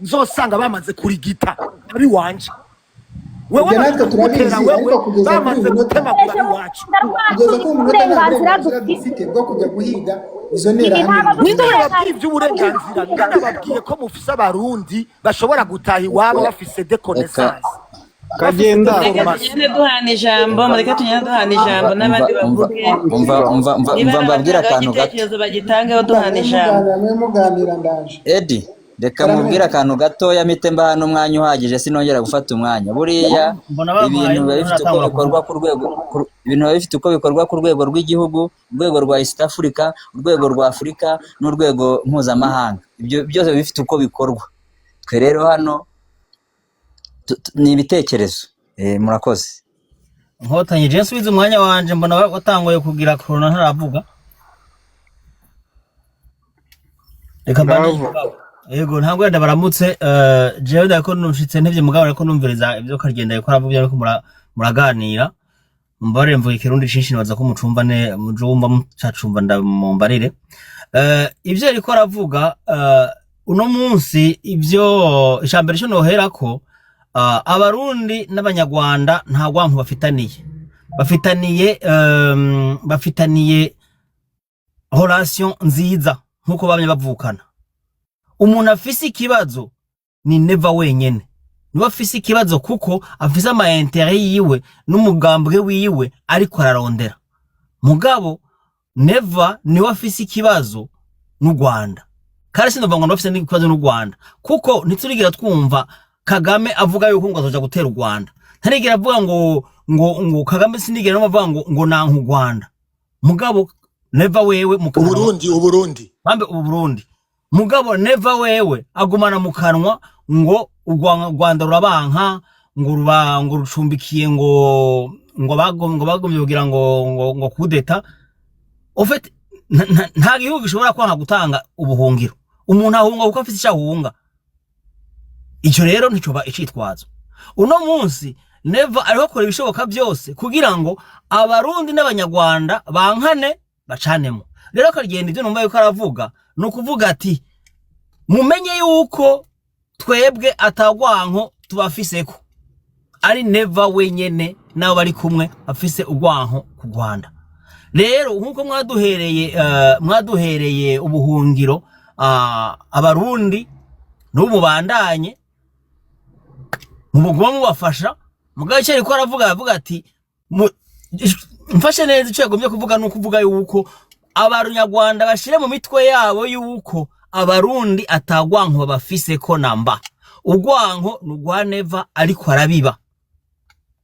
Nzosanga bamaze kurigita abiwanje, wewe Ibyo bamaze natwe kugutera turabizi, wewe ariko kugeza kuri bamaze uyu munota, gutemagura abiwacu. kugeza kuri uyu munota nta uburenganzira burenganzira dufite. dufite bwo kujya guhiga izo Ibi nterahamwe. ntabwo Ninde dufite yababwiye iby'uburenganzira? Ndanababwiye ko mufise Abarundi bashobora gutaha iwabo bafise de Reka connaissance, bafise Kagenda. de Mureke formation. tugende duhana ijambo, mureke tugende duhana ijambo umva, n'abandi umva, bavuge. umva, umva, umva, Niba umva, hari mbabwire abatangaho akantu gato. igitekerezo bagitangeho duhana ijambo. Muganira, mwe muganira, ndaje. Edi, reka mubwire akantu gatoya, mpite mbaha n'umwanya uhagije, sinongera gufata umwanya. Buriya Mbona bamuhaye ibintu biba bifite uko nturatangura bikorwa kuvuga. ku rwego ibintu biba bifite uko bikorwa ku rwego rw'igihugu, urwego rwa East Africa, urwego rwa Afurika n'urwego mpuzamahanga. Ibyo byose biba bifite uko bikorwa. Twe rero hano ni ibitekerezo. Murakoze. Nkotanyi, je nsubize umwanya wanje, mbona watanguye kugira corona ntaravuga. Reka mbandanye. Bravo. Mugabo yego, ntabwo wenda baramutse, jewe ndako nushitse ntevye, mugabo ariko numviriza ibyo kagenda ariko aravuga, ariko muraganira. Mbarire, mvuga ikirundi cinshi, nibaza ko mucumva ne mujumva mucacumva, ndamumbarire. Ivyo yariko aravuga, uno munsi ivyo icambere cyo noherako, Abarundi n'Abanyarwanda nta rwanko bafitaniye, bafitaniye relation nziza nkuko bamye bavukana. Umuntu afise ikibazo ni Neva wenyene, niwe afise ikibazo kuko afise ama intérêt yiwe n'umugambwe wiwe ariko ararondera. Mugabo Neva niwe afise ikibazo n'u Rwanda, kandi sinumva ngo niwe afise n'ikibazo n'u Rwanda, kuko ntiturigira twumva Kagame avuga yuko ngo azoja gutera u Rwanda. Ntarigera avuga ngo Kagame, sinigera numva avuga ngo nanka u Rwanda. Mugabo Neva wewe mu kanwa Uburundi, Uburundi. Bambe ubu Burundi. Mugabo Neva wewe agumana mu kanwa ngo u Rwanda rurabanka, ngo ruba ngo rucumbikiye ngo bagomye kugira ngo kudeta. En fait, nta gihugu gishobora kwanga gutanga ubuhungiro. Umuntu ahunga kuko afise icyo ahunga. Icyo rero nticoba icitwazo. Uno munsi Neva ariho akora ibishoboka byose kugira ngo Abarundi n'Abanyarwanda bankane, bacanemo. Rero akagenda, ibyo numva yuko aravuga ni ukuvuga ati mumenye yuko twebwe atagwanko tubafiseko, ari Neva wenyene nabo bari kumwe afise urwanko ku Rwanda. Rero nkuko mwaduhereye ubuhungiro, Abarundi n'ubu mubandanye mubuguma mubafasha. Mugabo icyo ariko aravuga, aravuga ati mfashe neza, icyo yagombye kuvuga ni ukuvuga yuko Abanyarwanda bashire mu mitwe yabo yuko Abarundi atagwanko babafise ko namba. Urwanko ni urwa Neva ariko arabiba.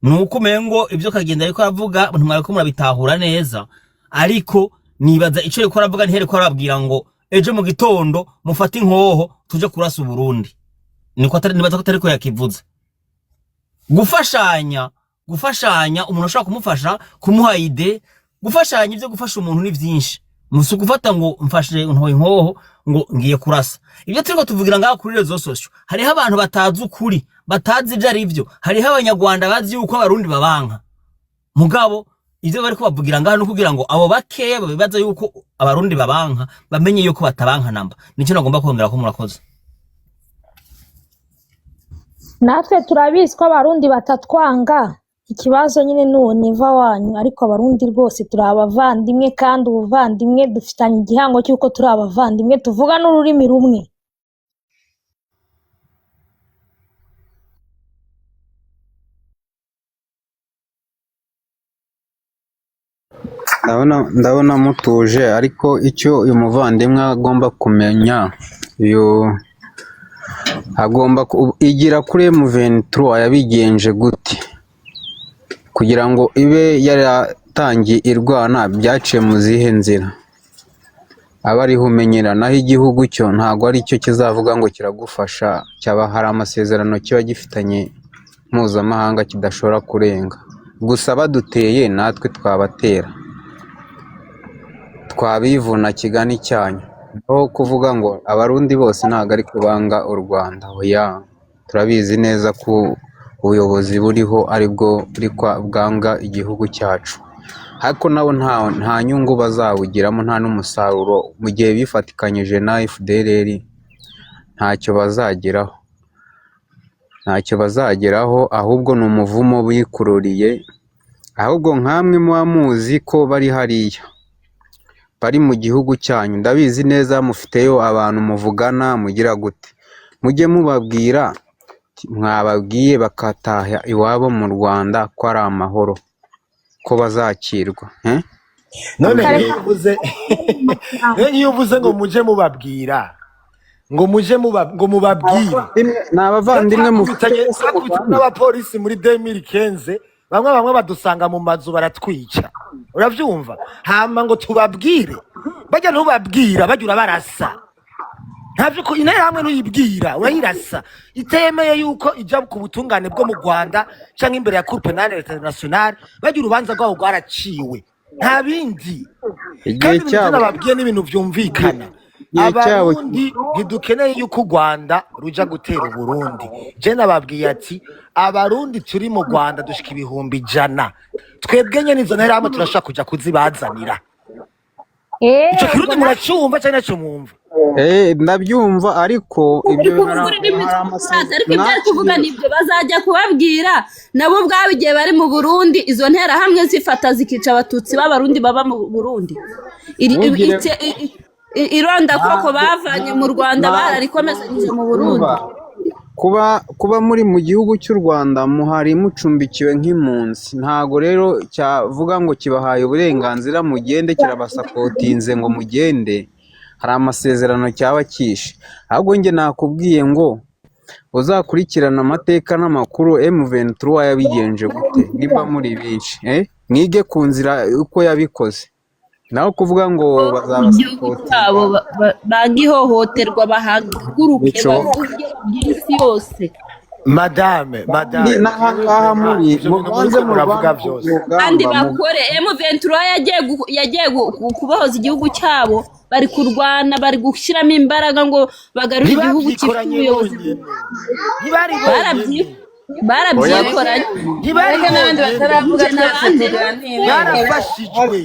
Nuko umengo ibyo kagenda ariko aravuga ntimwariko murabitahura neza, ariko nibaza icyo ariko aravuga, ntihereko arababwira ngo ejo mu gitondo mufate inkoho tuje kurasa Uburundi. Niko atari, nibaza ko atariko yakivuze. Gufashanya, umuntu ashobora kumufasha, kumuha idée, gufashanya, ibyo gufasha umuntu ni byinshi. Musi gufata ngo mfashe ntoye inkoho ngo ngiye kurasa. Ibyo turiko tuvugira ngaho kuri réseaux sociaux, hariho abantu batazi ukuri, batazi ibyo ari byo. Hariho Abanyarwanda bazi yuko Abarundi babanka, mugabo ivyo bariko bavugira ngaho no kugira ngo abo bakeya babibaza yuko Abarundi babanka bamenye yuko batabanka namba. Nicyo nagomba kongera ko murakoze. Natwe turabizi ko Abarundi batatwanga. Ikibazo nyine ni uwo Neva wanyu, ariko Abarundi rwose turi abavandimwe, kandi ubuvandimwe dufitanye igihango cy'uko turi abavandimwe, tuvuga n'ururimi rumwe. Ndabona mutuje, ariko icyo uyu muvandimwe agomba kumenya, uyu agomba igira kuri M23 yabigenje gute kugira ngo ibe yaratangiye irwana, byaciye mu zihe nzira, aba ariho umenyera. Naho igihugu cyo ntabwo ari cyo kizavuga ngo kiragufasha, cyaba hari amasezerano kiba gifitanye mpuzamahanga kidashobora kurenga. Gusa baduteye natwe twabatera, twabivuna kigana icyanyu. Aho kuvuga ngo Abarundi bose ntabwo ari kubanga u Rwanda, oya, turabizi neza ko ubuyobozi buriho aribwo buri bwanga igihugu cyacu, ariko nabo nta nyungu bazawugiramo, nta n'umusaruro. Mu gihe bifatikanyije na FDLR ntacyo bazageraho. Ntacyo bazageraho, ahubwo ni umuvumo bikururiye. Ahubwo nkamwe muba muzi ko bari hariya, bari mu gihugu cyanyu, ndabizi neza, mufiteyo abantu muvugana, mugira gute, mujye mubabwira, mwababwiye bakataha iwabo mu Rwanda ko ari amahoro, ko bazakirwa, eh? None Kare. Iyo uvuze ngo muje mubabwira, ngo muje ngo mubabwire, Ni abavandimwe mufite twakubitanye bose twakubitanye muvana. N'abapolisi muri 2015, bamwe bamwe badusanga mu mazu baratwica, uravyumva? Hama ngo tubabwire, bajya ntubabwira, bajya urabarasa. Ntavyo ko interahamwe ntuyibwira, urayirasa. Itemeye yuko ija ku butungane bwo mu Rwanda canke imbere ya Cour Pénale Internationale, bajya urubanza rwabo rwaraciwe, nta bindi. Igihe Kandi ibintu cyabo nababwiye n'ibintu vyumvikana. Igihe cyabo. Abarundi ntidukeneye yuko u Rwanda ruja gutera Uburundi. Je nababwiye ati abarundi turi mu Rwanda dushika 100,000. Twebwe nyene izo nterahamwe turashobora kuja kuzibazanira. Ico Kirundi muracumva canke naco mwumva? Ndabyumva, ariko ibyo Uri kuvuga ururimi hari tw'Igifaransa, ariko ibyo ari kuvuga nibyo bazajya kubabwira nabo ubwabo igihe bari mu Burundi, izo nterahamwe zifata zikica abatutsi b'abarundi baba mu Burundi. Ntugire Irondakoko bavanye mu Rwanda bararikomezanyije mu Burundi. Umva, kuba muri mu gihugu cy'u Rwanda muhari mucumbikiwe nk'impunzi, ntago rero cyavuga ngo kibahaye uburenganzira mugende, kirabasapotinze ngo mugende, hari amasezerano cyaba kishe. Ahubwo njye nakubwiye ngo uzakurikirana amateka n'amakuru, M23 yabigenje gute, nimba muri benshi, mwige ku nzira uko yabikoze, naho kuvuga ngo Mu gihugu cyabo bazabasapotinga banga ihohoterwa, bahaguruke Bishoboka. bavuge, babwire isi yose. Madame, madame, N'ahangaha muri ivyo bintu mubanze muriko muravuga murwane vyose Kandi urugamba mu bakore. M23 yagiye kubohoza igihugu cyabo, bari kurwana, bari gushyiramo imbaraga ngo bagarure igihugu gifite Ntibavyikoranye ubuyobozi. bonyene, ntibari bonyene. Barabyikoranye. Ntibari Mureke n'abandi bonyene. bataravuga, Njye twese n'abandi. tuganire. Barafashijwe.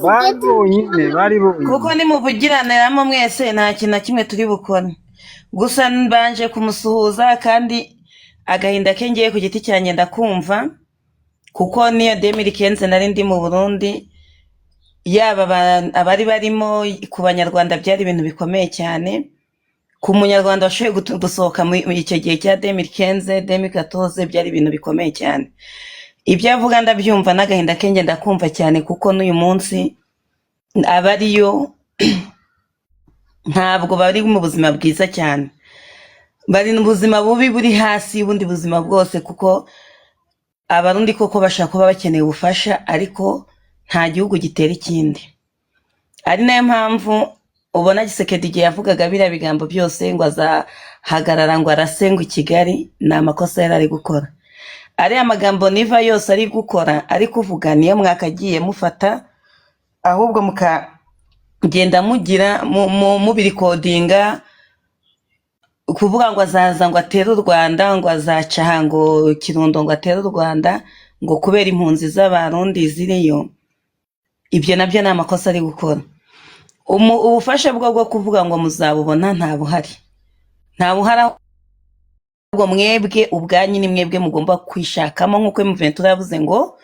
Bari bonyine, bari bonyine. Kuko nimuvugiraniramo mwese nta kintu na kimwe turi bukore. Gusa mbanje kumusuhuza, kandi agahinda ke ngiye ku giti cyanjye ndakumva, kuko niyo 2015 nari ndi mu Burundi, yaba abari barimo ku banyarwanda byari ibintu bikomeye cyane. Ku munyarwanda washoboye gusohoka muri icyo gihe cya 2015, 2014, byari ibintu bikomeye cyane. Ibyo avuga ndabyumva, n'agahinda ke njye ndakumva cyane, kuko n'uyu munsi abariyo ntabwo bari mu buzima bwiza cyane, bari mu buzima bubi buri hasi y'ubundi buzima bwose, kuko abarundi koko bashobora kuba bakeneye ubufasha, ariko nta gihugu gitera ikindi. Ari nayo mpamvu ubona Gisekedi igihe yavugaga biriya bigambo byose ngo azahagarara ngo arase ngo i Kigali, ni amakosa yari ari gukora. Ariya magambo niva yose ari gukora, ari kuvuga, niyo mwakagiye mufata, ahubwo mukagenda mugira mubirikodinga. Kuvuga ngo azaza ngo atere u Rwanda, ngo azaca aha ngo Kirundo ngo atere u Rwanda, ngo kubera impunzi z'abarundi ziriyo, ibyo nabyo ni amakosa ari gukora. Ubufasha bwo kuvuga ngo muzabubona, nta buhari, nta buhari. Ahubwo mwebwe ubwanyu ni mwebwe mugomba kwishakamo, nk'uko M23 yavuze ngo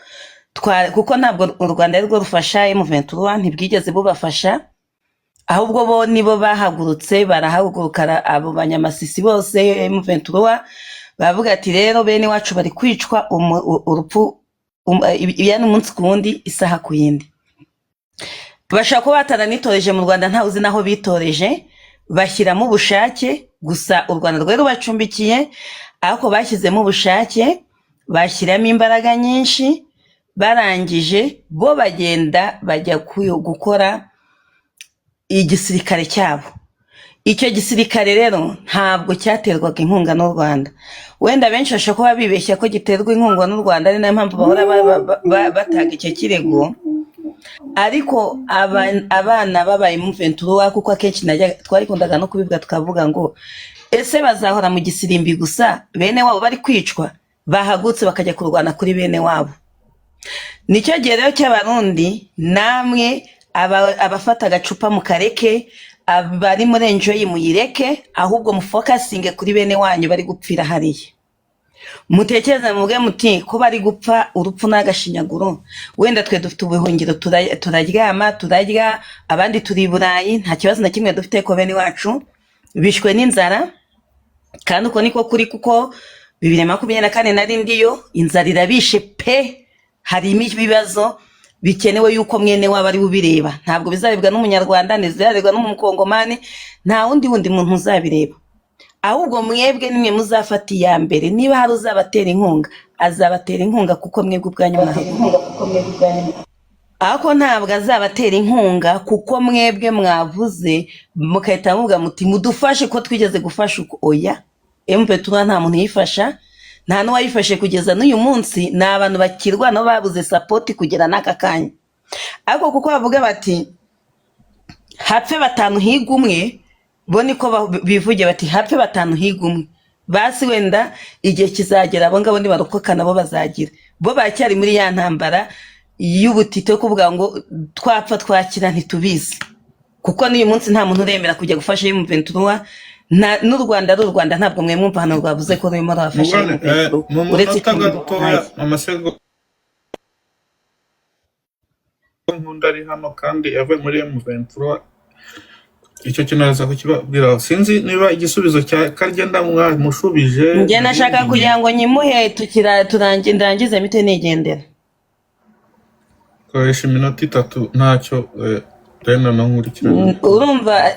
kuko ntabwo u Rwanda ari rwo rufasha M23, ntibwigeze bubafasha, ahubwo bo nibo bahagurutse, barahaguruka abo banyamasisi bose M23 bavuga ati rero bene wacu bari kwicwa urupfu yani umunsi ku wundi, isaha ku yindi. Bashobora kuba bataranitoreje mu Rwanda, ntawe uzi n'aho bitoreje, bashyiramo ubushake. Gusa u Rwanda rwari rubacumbikiye, ariko bashyizemo ubushake, bashyiramo imbaraga nyinshi, barangije bo bagenda bajya gukora igisirikare cyabo. Icyo gisirikare rero ntabwo cyaterwaga inkunga n'u Rwanda. Wenda benshi bashobora kuba bibeshya ko giterwa inkunga n'u Rwanda, ari nayo mpamvu bahora batanga icyo kirego. Ariko abana babaye M23, kuko akenshi twarikundaga no kubivuga, tukavuga ngo ese bazahora mu gisirimbi gusa, bene wabo bari kwicwa? Bahagutse bakajya kurwana kuri bene wabo. Nicyo gihe rero cy'abarundi namwe abafata agacupa mukareke, abari muri enjoy muyireke, ahubwo mufokasinge kuri bene wanyu bari gupfira hariya. Mutekereze, muvuge muti ko bari gupfa urupfu n'agashinyaguro, wenda twe dufite ubuhungiro, turaryama, turarya, abandi turi i Burayi, nta kibazo na kimwe dufite, ko bene wacu bishwe n'inzara. Kandi uko niko kuri, kuko 2024 nari ndiyo, inzara irabishe pe. Harimo ibibazo bikenewe yuko mwene waba ari we ubireba. Ntabwo bizarebwa n'Umunyarwanda, ntibizarebwa n'Umukongomani, nta wundi muntu uzabireba. Ahubwo mwebwe nimwe muzafata iya mbere. Niba hari uzabatera inkunga, azabatera inkunga kuko mwebwe ubwanyu mwahaguruka, ariko ntabwo azabatera inkunga kuko mwebwe mwavuze mugahita muvuga muti mudufashe ko twigeze gufasha uko. Oya, M23 nta muntu uyifasha, nta n'uwayifashe kugeza n'uyu munsi. Ni abantu bakirwana babuze support kugera n'aka kanya. Ariko kuko bavuga bati hapfe batanu higa umwe, bo niko bivuge bati hapfe batanu higa umwe, basi wenda igihe kizagera abo ngabo nibarokoka nabo bazagira. Bo baracyari muri ya ntambara y'ubutito yo kuvuga ngo twapfa twakira ntitubizi, kuko n'uyu munsi nta muntu uremera kujya gufasha M23. N'u Rwanda ari u Rwanda, ntabwo mwe mwumva hano rwavuze ko rurimo rurafasha Mugane, M23, mu uretse munota ikintu gatoya, amasegonda, Nkunda ari hano kandi yavuye muri M23. Icyo kintu araza kukibabwira. Sinzi niba igisubizo cya Karyenda mwamushubije. Njye nashaka kugira ngo nyimuhe tukira turangi ndangize mite nigendera. Koresha iminota 3 ntacyo, rena no nkurikirana. Urumva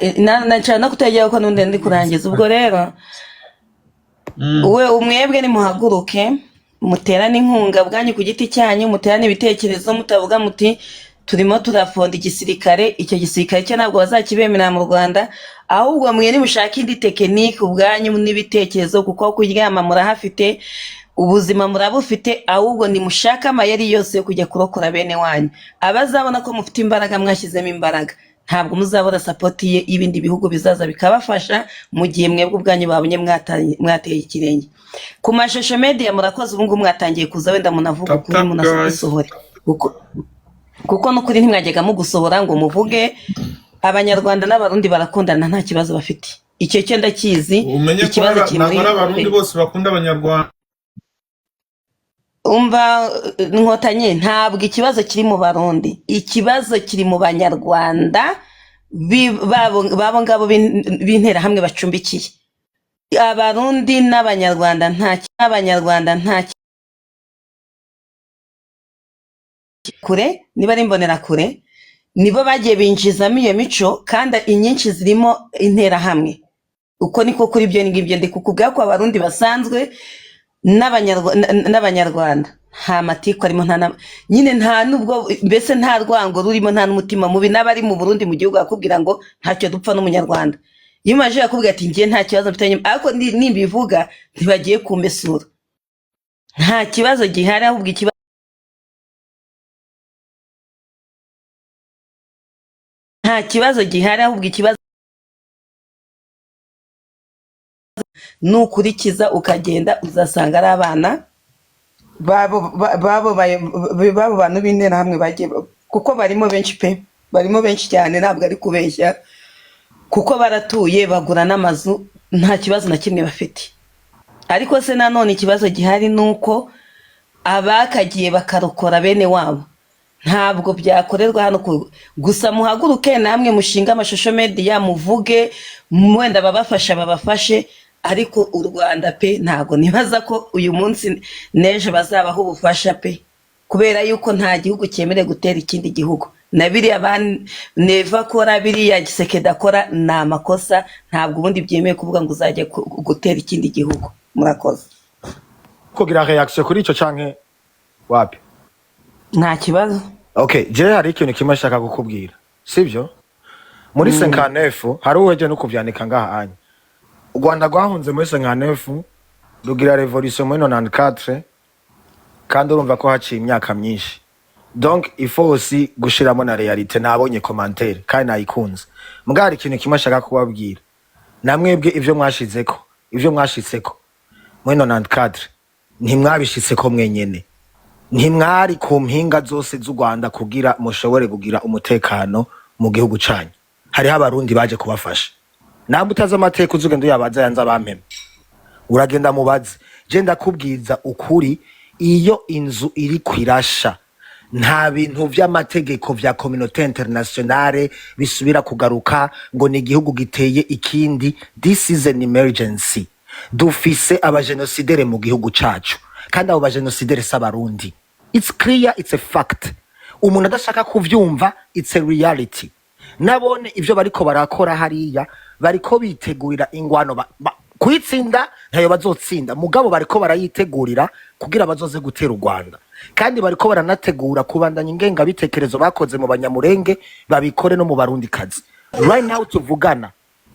nshaka no kutegera ko n'undi ndi kurangiza. Ubwo rero we umwebwe nimuhaguruke, muterane inkunga bwanyu ku giti cyanyu, muterane ibitekerezo, mutavuga muti turimo turafonda igisirikare. Icyo gisirikare cyo ntabwo bazakibemerera mu Rwanda. Ahubwo mwe nimushaka indi tekinike ubwanyu n'ibitekerezo, kuko kuryama murahafite, ubuzima murabufite. Ahubwo nimushake amayeri yose yo kujya kurokora bene wanyu. Abazabona ko mufite imbaraga, mwashyizemo imbaraga, ntabwo muzabura support ye y'ibindi bihugu bizaza bikabafasha mu gihe mwebwe ubwanyu babonye mwateye ikirenge ku mashusho media. Murakoze, ubu ngubu mwatangiye kuza, wenda munavuga Tap ukuri, tap guys. Munagusohore kuko n'ukuri ntimwajyaga mugusohora ngo muvuge. Abanyarwanda n'Abarundi barakundana, nta kibazo bafite, icyo cyo ndakizi. Umenye ko Ikibazo kiri muri ntabwo ari Abarundi bose bakunda Abanyarwanda. Umva Nkotanyi, ntabwo ikibazo kiri mu Barundi, ikibazo kiri mu Banyarwanda babo ngabo b'interahamwe bacumbikiye Abarundi n'Abanyarwanda. Nta Abanyarwanda nta kure, niba ari imbonerakure nibo bagiye binjizamo iyo mico, kandi inyinshi zirimo interahamwe. Uko niko kuri ibyo ngibyo ndi kukubwira ko Abarundi basanzwe n'Abanyarwanda nta matiku arimo, nta nyine nta nubwo mbese nta rwango rurimo, nta n'umutima mubi. N'abari mu Burundi mu gihugu akubwira ngo ntacyo dupfa n'Umunyarwanda. Iyo umaze akubwira ati njye nta kibazo mfitanye, ariko nimbivuga ntibagiye kumbesura, nta kibazo gihari. Ahubwo ikibazo, nta kibazo gihari, ahubwo ikibazo nukurikiza ukagenda uzasanga ari abana babo bantu b'interahamwe bagiye, kuko barimo benshi pe, barimo benshi cyane, ntabwo ari kubeshya, kuko baratuye, bagura n'amazu, nta kibazo na kimwe bafite. Ariko se nanone ikibazo gihari ni uko abakagiye bakarokora bene wabo. Ntabwo byakorerwa hano gusa muhaguruke namwe mushinge amashusho media, muvuge, wenda babafasha babafashe. Ariko u Rwanda pe, ntabwo nibaza ko uyu munsi n'ejo bazabaho ubufasha pe, kubera yuko nta gihugu cyemerewe gutera ikindi gihugu. Na biriya ba Neva akora, biriya Gisekedi akora ni amakosa. Ntabwo ubundi byemewe kuvuga ngo uzajya gutera ikindi gihugu. Murakoze. Kugira reaction kuri ico canke wapi? Nta kibazo. Okay, je hari ikintu kimwe nshaka kukubwira, sivyo? Muri 59 hari uweje no kuvyandika ngaha anya. U Rwanda rwahunze muri 59, rugira revolution muri 94, kandi urumva ko haciye imyaka myinshi. Donc il faut aussi gushiramo na réalité. Nabonye commentaire kandi nayikunze. Mbwa hari ikintu kimwe nshaka kubabwira: namwebwe ivyo mwashizeko, ivyo mwashitseko muri 94, ntimwabishitseko mwenyene. Ntimwari ku mpinga zose z'u Rwanda kugira mushobore kugira umutekano mu gihugu canyu. Hariho Abarundi baje kubafasha. Namwe utazi amateka, uzugenda uyabaza yanze abampema, uragenda mubaze. Je ndakubwiza ukuri, iyo inzu iri kwirasha, nta bintu vy'amategeko vya communauté internationale bisubira kugaruka ngo ni igihugu giteye ikindi. This is an emergency. Dufise abajenosidere mu gihugu cacu, kandi abo bajenosidere si Abarundi. It's clear, it's a fact. Umuntu adashaka kuvyumva, it's a reality. Nabone ivyo bariko barakora hariya, bariko bitegurira ingwano kuyitsinda ntayo bazotsinda, mugabo bariko barayitegurira kugira bazoze gutera u Rwanda, kandi bariko baranategura kubandanya ingengabitekerezo bakoze mu Banyamurenge, babikore no mu Barundi kazi. Right now tuvugana,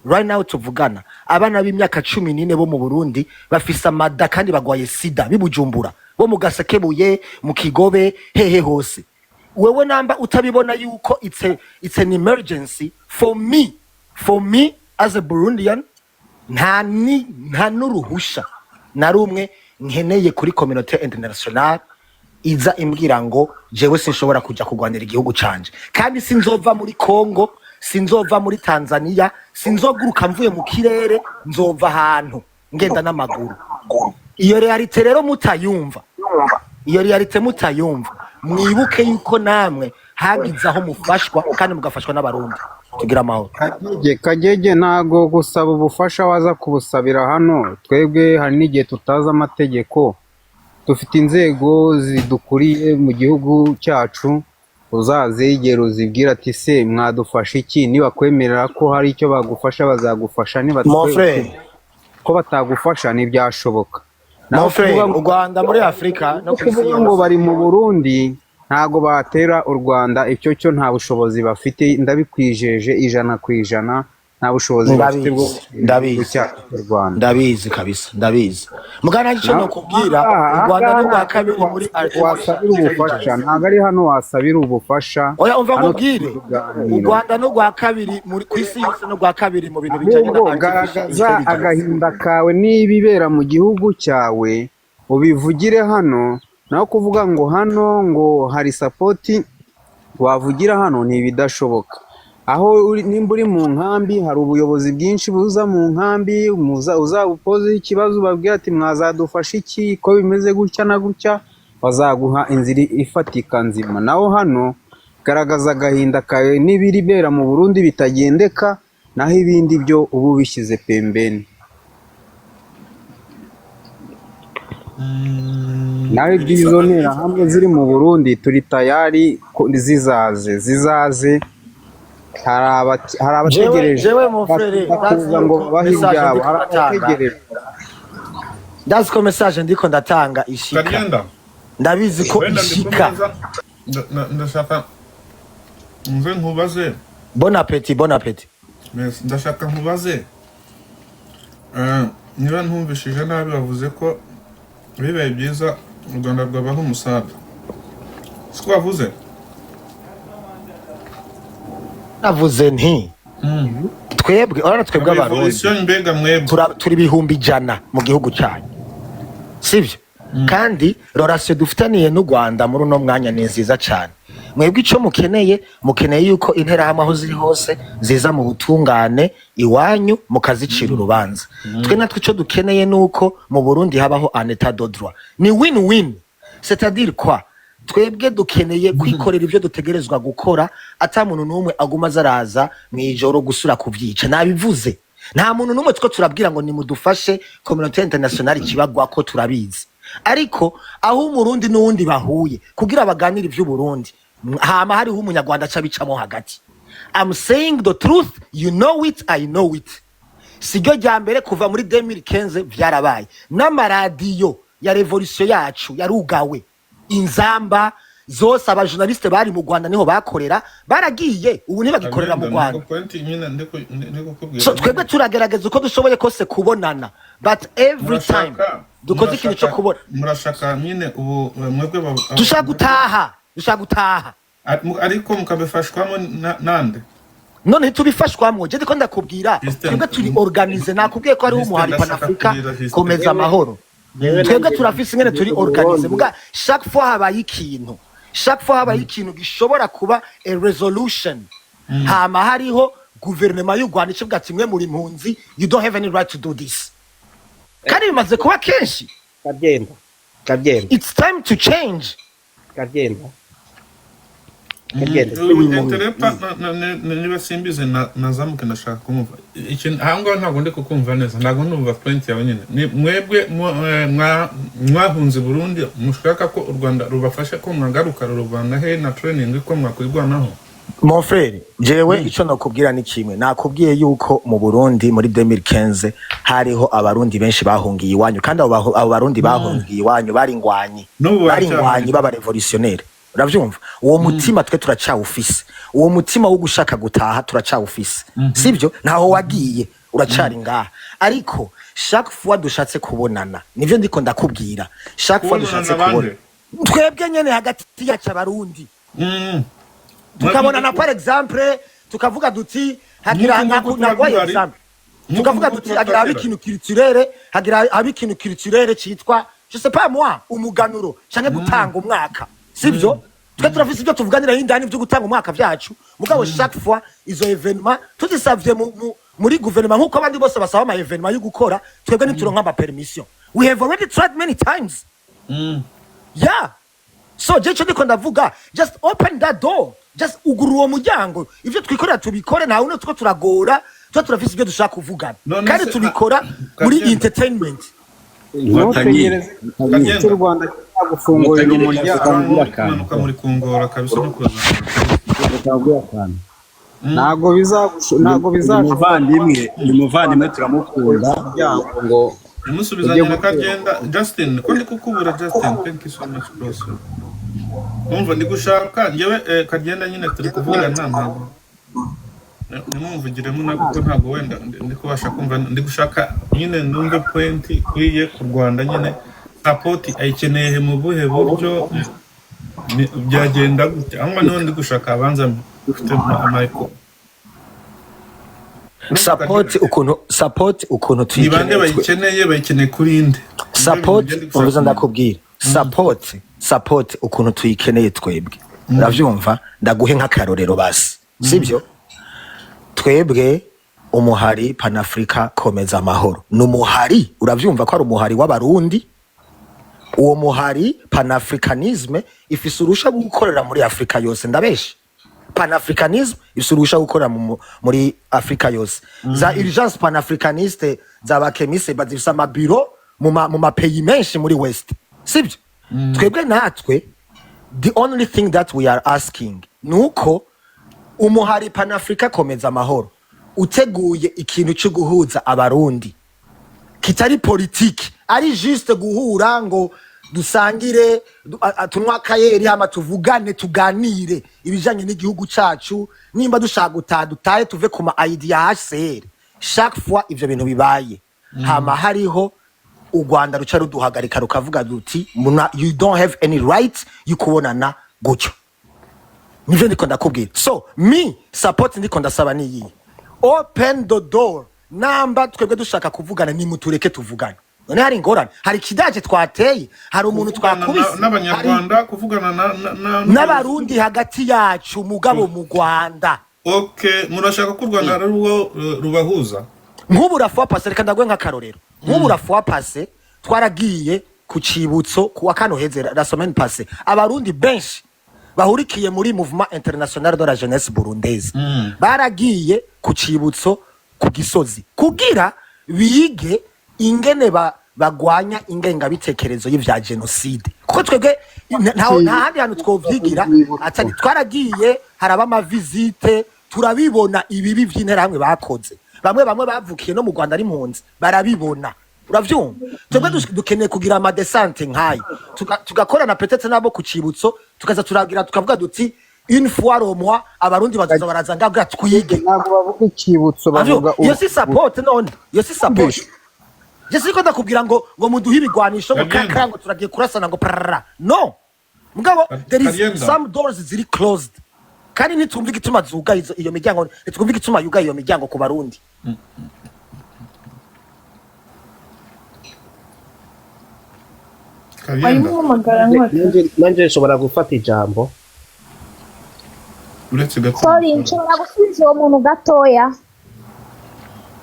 right now tuvugana, abana b'imyaka 14 bo mu Burundi bafise amada kandi bagwaye sida, b'iBujumbura, bo mu Gasekebuye, mu Kigobe, hehe hose. Wewe namba utabibona yuko it's an emergency, for me as a Burundian, nta n'uruhusha na rumwe nkeneye kuri communauté internationale iza imbwira ngo jewe sinshobora kuja kurwanira igihugu canje. Kandi sinzova muri Congo, sinzova muri Tanzania, sinzoguruka mvuye mu kirere, nzova ahantu ngenda n'amaguru. Iyo réalité rero mutayumva, iyo réalité mutayumva, mwibuke yuko namwe hagize aho mufashwa kandi mugafashwa n'Abarundi. Tugira amahoro. Kagege, Kagege, ntago gusaba ubufasha waza kubusabira hano. Twebwe hari n'igihe tutazi amategeko. Dufite inzego zidukuriye mu gihugu cyacu, uzazegera uzibwira ati: "Se mwadufasha iki?" Nibakwemerera ko hari icyo bagufasha, bazagufasha. Mon frère, ko batagufasha ntibyashoboka. Naho mon frère, kuvuga ngo u Rwanda muri Afurika no ku isi kuvuga ngo yose. Bari mu Burundi, ntago batera u Rwanda. Icyo cyo nta bushobozi bafite, ndabikwijeje 100%. Nta bushobozi bafite bwo Ndabizi. gutera igihugu Ndabizi. cyacu cy'u Rwanda. Ndabizi kabisa, ndabizi. Mugana icyo Naho nokubwira, aha u Rwanda ngaha ni urwa ntabwo kabiri muri artificial wasabira ubufasha, intelligence. ntabwo ari hano wasabira ubufasha. Oya, umva Hano nkubwire, turi mu u biganiro. Rwanda ni urwa kabiri muri ku isi yose, ni urwa kabiri mu bintu bijyanye na Ahubwo artificial garagaza intelligence. agahinda kawe n'ibibera mu gihugu cyawe, ubivugire hano. Naho kuvuga ngo hano ngo hari support wavugira hano, ni ibidashoboka. Aho uri, nimba uri mu nkambi, hari ubuyobozi bwinshi buza mu nkambi, uzabupozeho ikibazo, ubabwira ati: "Mwazadufasha iki ko bimeze gutya na gutya?" Bazaguha inzira ifatika nzima. Naho hano garagaza agahinda kawe n'ibiribera mu Burundi bitagendeka, naho ibindi byo uba ubishyize pembeni. Naho iby'izo nterahamwe ziri mu Burundi, turi tayari ko zizaze, zizaze. Hari Jewe, abategereje jewe mon frère, ndazi kuza ngo yuko babahe message ibyabo, ndiko hari ndatanga, abategereje. ndazi ko message ndiko ndatanga ishika. Kagenda. Ndabizi ko Wenda ndi ishika. kumeza, ndashaka nze nkubaze. Bon appétit, bon appétit. Yes, ndashaka nkubaze. Niba ntumvishije nabi, bavuze ko bibaye byiza u Rwanda rwabaho umusada, siko bavuze? Navuze nti twebwe, urabona, twebwe Abarundi Revolution, mbega mwebwe. Turi 100,000 mu gihugu cyanyu, sibyo? Kandi relation dufitaniye n'u Rwanda muri uno mwanya ni nziza cyane. Mwebwe icyo mukeneye, mukeneye yuko interahamwe aho ziri hose ziza mu butungane iwanyu mukazicira urubanza. Twe natwe icyo dukeneye ni uko mu Burundi habaho un état de droit. Ni win win, c'est-à-dire quoi? Twebwe dukeneye kwikorera ibyo dutegerezwa gukora, ata muntu n'umwe aguma azaraza mu ijoro gusura kubyica. Nabivuze, nta muntu n'umwe two turabwira ngo nimudufashe. Communauté internationale ikibagwa ko turabizi, ariko aho Umurundi n'uwundi bahuye kugira baganire ivy'Uburundi, hama hariho Umunyarwanda aca bicamo hagati. I'm saying the truth, you know it, I know it. Siryo rya mbere, kuva muri 2015 vyarabaye. N'amaradiyo ya revolution yacu yarugawe, Inzamba zose, abajournaliste bari mu Rwanda niho bakorera, baragiye, ubu ntibagikorera mu Kagenda, Rwanda. niko point nyine ndi kukubwira. So twebwe turagerageza uko dushoboye kose kubonana, but every time Murashaka dukoze ikintu cyo murashaka kubona murashaka nyine ubu mwebwe dushaka gutaha, dushaka gutaha. Ariko mukabifashwamo nande? None ntitubifashwamwo? Je ndiko ndakubwira, Justin, twebwe turi organisé. Nakubwiye ko hariho Justin, umuhari ndashaka panafrika kurira, Justin. komeza amahoro. Jewe Twebwe nanjye turafise ingene ndi turi mu organisé. Burundi. Muga chaque fois habaye ikintu, chaque fois habaye ikintu gishobora kuba a resolution, hama hariho guverinoma y'u Rwanda ikivuga ati: "Mwe muri impunzi, you don't have any right to do this." Kandi bimaze kuba kenshi. Kabyenda, Kabyenda. It's time to change. Kabyenda, Kabyenda. Interepta niba simbizi nazamuke, ndashaka kumva ikintu aha ngaho. Ntabwo ndi kukumva neza, ntabwo ndumva point yawe nyine. Ni mwebwe mwahunze Burundi, mushaka ko u Rwanda rubafasha ko mwagaruka, ruruvana he na training ko mwakwirwanaho? Mon frère, jewe ico nakubwira ni kimwe. Nakubwiye yuko mu Burundi muri 2015 hariho abarundi benshi bahungiye iwanyu, kandi abo barundi bahungiye iwanyu bari ingwanyi. N'ubu bari ingwanyi baracyahari. Baba révolutionnaire, uravyumva? Uwo mutima twe turacawufise, uwo mutima wo gushaka gutaha turacawufise, sibyo? Ntaho wagiye, uracari ngaha. Ariko chaque fois dushatse kubonana, nivyo ndiko ndakubwira, chaque fois Kubonana dushatse na bande? kubona twebwe nyene hagati yacu abarundi, tukabonana, par exemple tukavuga duti hagira Nk'uko nguko tuba naguhaye duhari. exemple, Nk'uko tukavuga nguko duti tuba hagira habe twakera. ikintu culturel, hagira habe ikintu culturel citwa, je sais pas moi, umuganuro canke gutanga umwaka, sibyo? Twe turafise ibyo tuvuganira indani byo gutanga umwaka vyacu. Mugabo chaque fois izo événement tuzisavye muri gouvernement, nkuko abandi bose basaba ama événement yo gukora, twebwe ntituronka ama permission. We have already tried many times. Yeah, so je ico ndiko ndavuga, just open that door, just ugurura uwo muryango, ivyo twikorera tubikore. Nta wundi two turagora, tuba turafise ibyo dushaka kuvugana None kandi se, tubikora muri Kabyenda. entertainment. Ntutegereze Kabyenda. icyo u Rwanda kizagufungurira umuryango. Abantu muri kumanuka, muri kungora kabisa no kuzamura. Ntabwo bizashoboka. Umuvandimwe, uyu muvandimwe turamukunda. Umuryango ngo Nimusubizanye na Karyenda. Justin, ko ndi kukubura? Justin, thank you so much, bro. Umva, ndi gushaka njyewe Karyenda nyine turi kuvugana, ntabwo nimumvugiremo na kuko ntabwo wenda ndi kubasha kumva. Ndi gushaka nyine numve point ikwiye ku Rwanda nyine, support ayikeneye he, mu buhe buryo, byagenda gute? Aho ngaho niho ndi gushaka. Abanza ufite amayiko. Support, ukuntu support, ukuntu Ni bande tuyikeneye twe bayikeneye? Bayikeneye kuri nde? Support, Nibyo bintu ngenda umva, gushaka. ndakubwira, support ukuntu tuyikeneye twebwe, uravyumva? Ndaguhe nk'akarorero basi, sibyo? Twebwe umuhari Panafrica Komeza Amahoro ni umuhari, uravyumva ko ari umuhari w'abarundi. Uwo muhari panafricanisme ifise urusha rwo gukorera muri Afrika yose. Ndabeshe? Panafricanisme ifise urusha rwo gukorera muri Afrika yose. Za urgence panafricaniste za bakemise bazifise amabiro mu ma pays menshi muri West, sibyo? Twebwe natwe the only thing that we are asking nuko umuhari Panafrica Komeza Amahoro uteguye ikintu cyo guhuza abarundi kitari politiki, ari juste guhura ngo dusangire, tunywe akayeri, hama tuvugane, tuganire ibijanye n'igihugu cacu. Nimba dushaka gutaha, dutahe, tuve ku ma idea ya HCR. Chaque fois ivyo bintu bibaye, hama hariho u Rwanda ruca ruduhagarika, rukavuga duti you don't have any right yo kubonana gutyo. Nivyo ndiko ndakubwira. So me, support ndiko ndasaba niyi: open the door. Namba twebwe dushaka kuvugana, nimutureke tuvugane. None hari ingorane? Hari ikidaje twateye? Hari umuntu Kuvugana twakubise? Hari n'abanyarwanda, kuvugana na n'abarundi hagati yacu, mugabo mu Rwanda. Okay, murashaka ko u Rwanda ari rwo rubahuza? Nk'ubu la fois passée, reka ndaguhe nk'akarorero, nk'ubu la fois passée twaragiye ku cibutso ku wa kano heze, la semaine passée, abarundi benshi bahurikiye muri Mouvement International de la Jeunesse Burundaise baragiye ku cibutso ku Gisozi kugira bige ingene bagwanya ingengabitekerezo y'ivya genocide, kuko twebwe nta handi hantu twovyigira atari. Twaragiye, haraba ama visites, turabibona ibibi vy'interahamwe bakoze. Bamwe bamwe bavukiye no mu Rwanda ari impunzi, barabibona, uravyumva? Twebwe dukeneye kugira ama descentes nk'ayo, tugakorana peut-être nabo ku cibutso, tukaza turagira, tukavuga duti une fois au mois abarundi bazoza baraza ngaha twige. Ntabwo bavuga icyibutso, Avyo, bavuga iyo si support? None iyo si support? Je siko ndakubwira ngo muduhe ibigwanisho, ngo Kagenda. kakara, ngo turagiye kurasana, ngo prarara. No, mugabo there is Kagenda. some doors ziri closed, kandi ntitumva igituma zugaye iyo miryango, ntitwumva igituma yugaye iyo miryango ku barundi. Kagenda. Warimo uhamagara nkota. Nanjye nshobora gufata ijambo? Uretse gato. Sorry, nshobora gusubiza uwo muntu gatoya?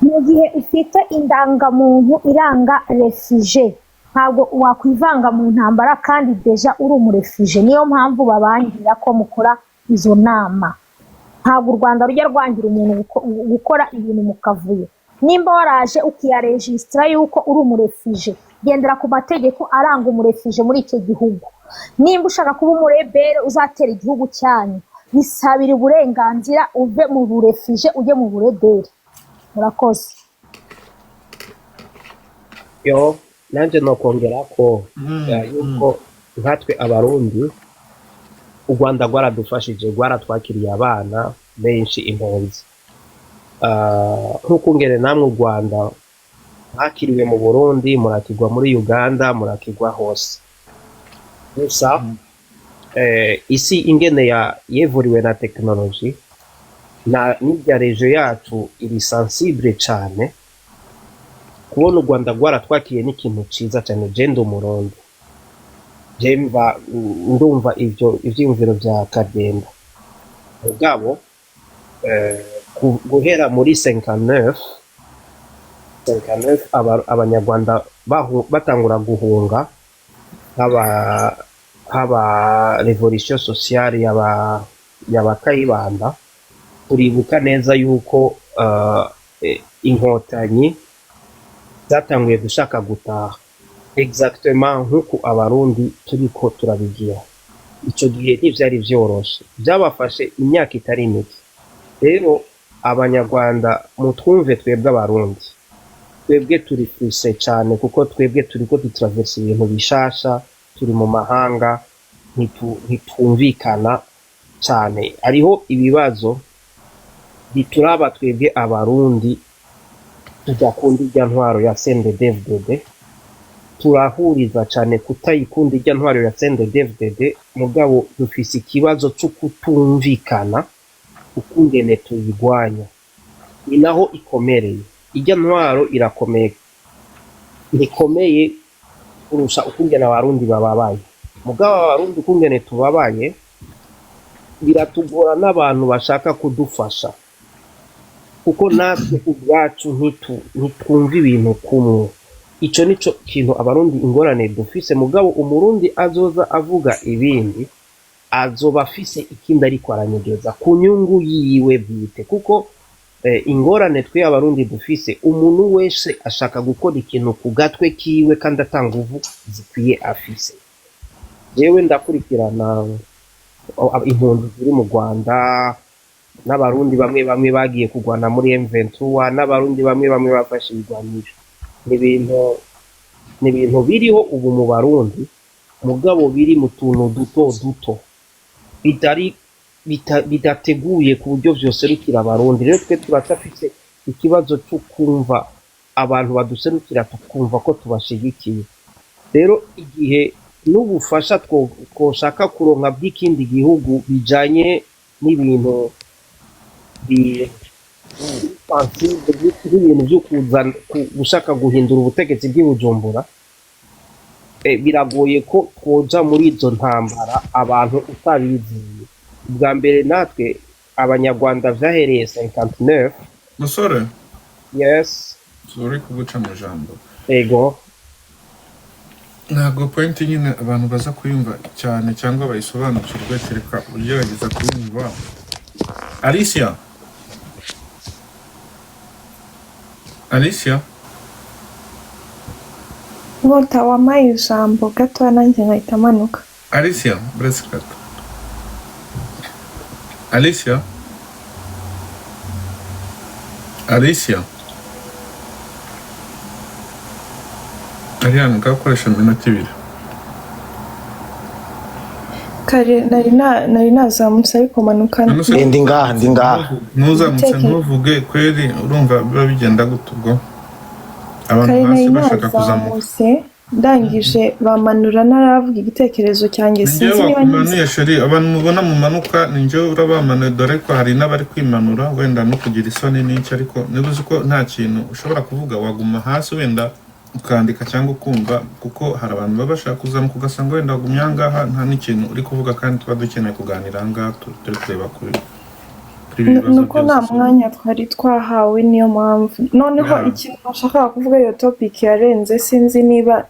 Mu gihe ufite indangamuntu iranga réfugié. Ntabwo wakwivanga mu ntambara kandi déjà uri umu réfugié. Niyo mpamvu babangira ko mukora izo nama. Ntabwo u Rwanda rujya rwangira umuntu gukora ibintu mu kavuyo. Nimba waraje ukiyaregisitara yuko uri umu réfugié, gendera ku mategeko aranga umu réfugié muri icyo gihugu. Nimba ushaka kuba umu rebelle uzatera igihugu cyanyu, bisabira uburenganzira, uve mu bu réfugié ujye mu bu rebelle. Murakoze. Yo, nanjye nokongera ko yuko nkatwe Abarundi, u Rwanda rwaradufashije, rwaratwakiriye abana benshi, impunzi. Nk'uko ngere namwe u Rwanda mwakiriwe mu Burundi, murakirwa muri Uganda, murakirwa hose. Gusa isi ingene ya yevuriwe na tekinoloji na n'irya région yacu iri sensible cyane. Kubona u Rwanda rwaratwakiriye n'ikintu ciza cyane. Je ndi Umurundi, je mva ndumva ivyo ivyiyumviro vya Kagenda, mugabo guhera muri 59 59 Abanyarwanda batangura guhunga, haba révolution sociale yaba Kayibanda. Turibuka neza yuko Inkotanyi zatanguye gushaka gutaha exactement nk'uko Abarundi turiko turabigira. Ico gihe ntivyari vyoroshe, byabafashe imyaka itari mike. Rero Abanyarwanda mutwumve, twebwe Abarundi, twebwe turi frustrés cyane, kuko twebwe turiko dutravesa ibintu bishasha, turi mu mahanga, ntitwumvikana cyane. Hariho ibibazo bituraba twebwe Abarundi tudakunda irya ntwaro ya CNDD-FDD. Turahuriza cyane kutayikunda irya ntwaro ya CNDD-FDD, mugabo dufise ikibazo cyo kutumvikana ukungene tuyigwanya. Ni naho ikomereye. Irya ntwaro irakomeye, ntikomeye kurusha ukungene Abarundi bababaye. Mugabo Abarundi ukungene tubabaye biratugora n'abantu bashaka kudufasha, kuko natwe ubwacu ntitwumva ibintu kumwe. Ico nico kintu Abarundi ingorane dufise. Mugabo Umurundi azoza avuga ibindi azoba afise ikindi ariko aranyegeza ku nyungu yiwe bwite, kuko ingorane twe Abarundi dufise, umuntu wese ashaka gukora ikintu ku gatwe kiwe kandi ata nguvu zikwiye afise. Jewe ndakurikirana impunzi ziri mu Rwanda n'Abarundi bamwe bamwe bagiye kurwana muri M23, n'Abarundi bamwe bamwe bafashe ibigwanisho. Ni ibintu biriho ubu mu Barundi, mugabo biri mu tuntu duto duto bitari bidateguye ku buryo vyoserukira Abarundi. Rero twe turacafise ikibazo cyo kumva abantu baduserukira, tukumva ko tubashigikiye. Rero igihe n'ubufasha twoshaka kuronka bw'ikindi gihugu bijanye n'ibintu sensible, nk'ibintu vyo kuzana gushaka guhindura ubutegetsi bw'i Bujumbura, biragoye ko twoja muri izo ntambara abantu utabiziye. Ubwa mbere natwe Abanyarwanda vyahereye 59. Musore. Yes. Sorry kuguca mu jambo. Ego. Ntabwo point nyine abantu baza kuyumva cyane cyangwa bayisobanukirwe, kereka ugerageza kuyumva. Alicia, Alicia. Nkota, wampaye ijambo gatoya nanjye nkahita manuka. Alicia, buretse gato. Alicia, Alicia Ariane, ngakoresha iminota 2. Kare nari nazamutse ariko manuka. None se Ndi ngaha, ndi ngaha. Ntuzamutse Igitekerezo. ntuvuge kweri, urumva biba bigenda gute ubwo abantu Kare nari hasi bashaka kuzamuka? nazamutse, ndangije bamanura ntaravuga igitekerezo cyanjye. Ni njyewe Sinzi niba ngize wakumanuye chérie. Abantu mubona mumanuka ni njyewe urabamanuye, dore ko hari n'abari kwimanura wenda no kugira isoni n'iki. Ariko niba uzi ko nta kintu ushobora kuvuga, waguma hasi wenda ukandika cyangwa ukumva, kuko hari abantu baba bashaka kuzamuka, ugasanga wenda wagumye aha ngaha nta n'ikintu uri kuvuga, kandi tuba dukeneye kuganira aha ngaha, turi kureba kuri Ibi bibazo Nuko nta byose. mwanya twari twahawe, niyo mpamvu noneho ikintu nashakaga kuvuga, iyo topic yarenze. Sinzi niba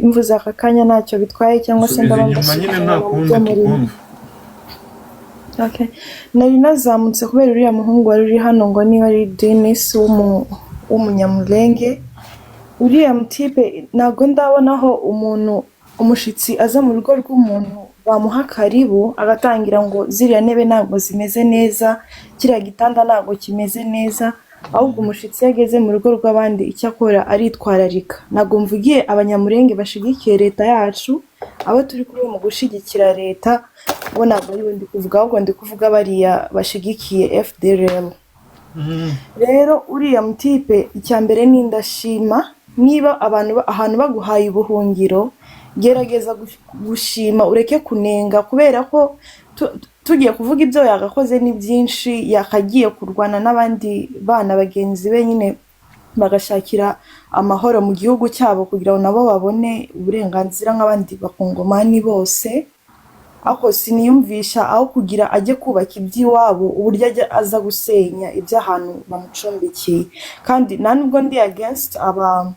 mvuze aka kanya ntacyo bitwaye cyangwa se Subiza ndaba inyuma nyine, mbasubira nta mu kundi byo murimo. tukumva. Okay. Nari nazamutse kubera uriya muhungu wari uri hano, ngo niba ari Denis w'umunyamulenge. Uriya mutipe, ntabwo ndabonaho umuntu umushitsi aza mu rugo rw'umuntu, bamuha karibu, agatangira ngo ziriya ntebe ntabwo zimeze neza, kiriya gitanda ntabwo kimeze neza. Ahubwo umushitsi iyo ageze mu rugo rw'abandi, icyo akora aritwararika. Ntabwo mvugiye Abanyamurenge bashigikiye leta yacu, abo turi kumwe mu gushyigikira leta bo ntabwo aribo ndi kuvuga, ahubwo ndi kuvuga bariya bashigikiye FDLR. Rero uriya mutipe, icya mbere ni ndashima, niba abantu ahantu baguhaye ubuhungiro, gerageza gushima, ureke kunenga, kubera ko tugiye kuvuga ibyo yagakoze ni byinshi. Yakagiye kurwana n'abandi bana bagenzi be nyine, bagashakira amahoro mu gihugu cyabo kugira ngo nabo babone uburenganzira nk'abandi Bakongomani bose. Ariko siniyumvisha aho kugira ajye kubaka iby'iwabo, uburyo ajya aza gusenya iby'ahantu bamucumbikiye. Kandi nta nubwo ndi against aba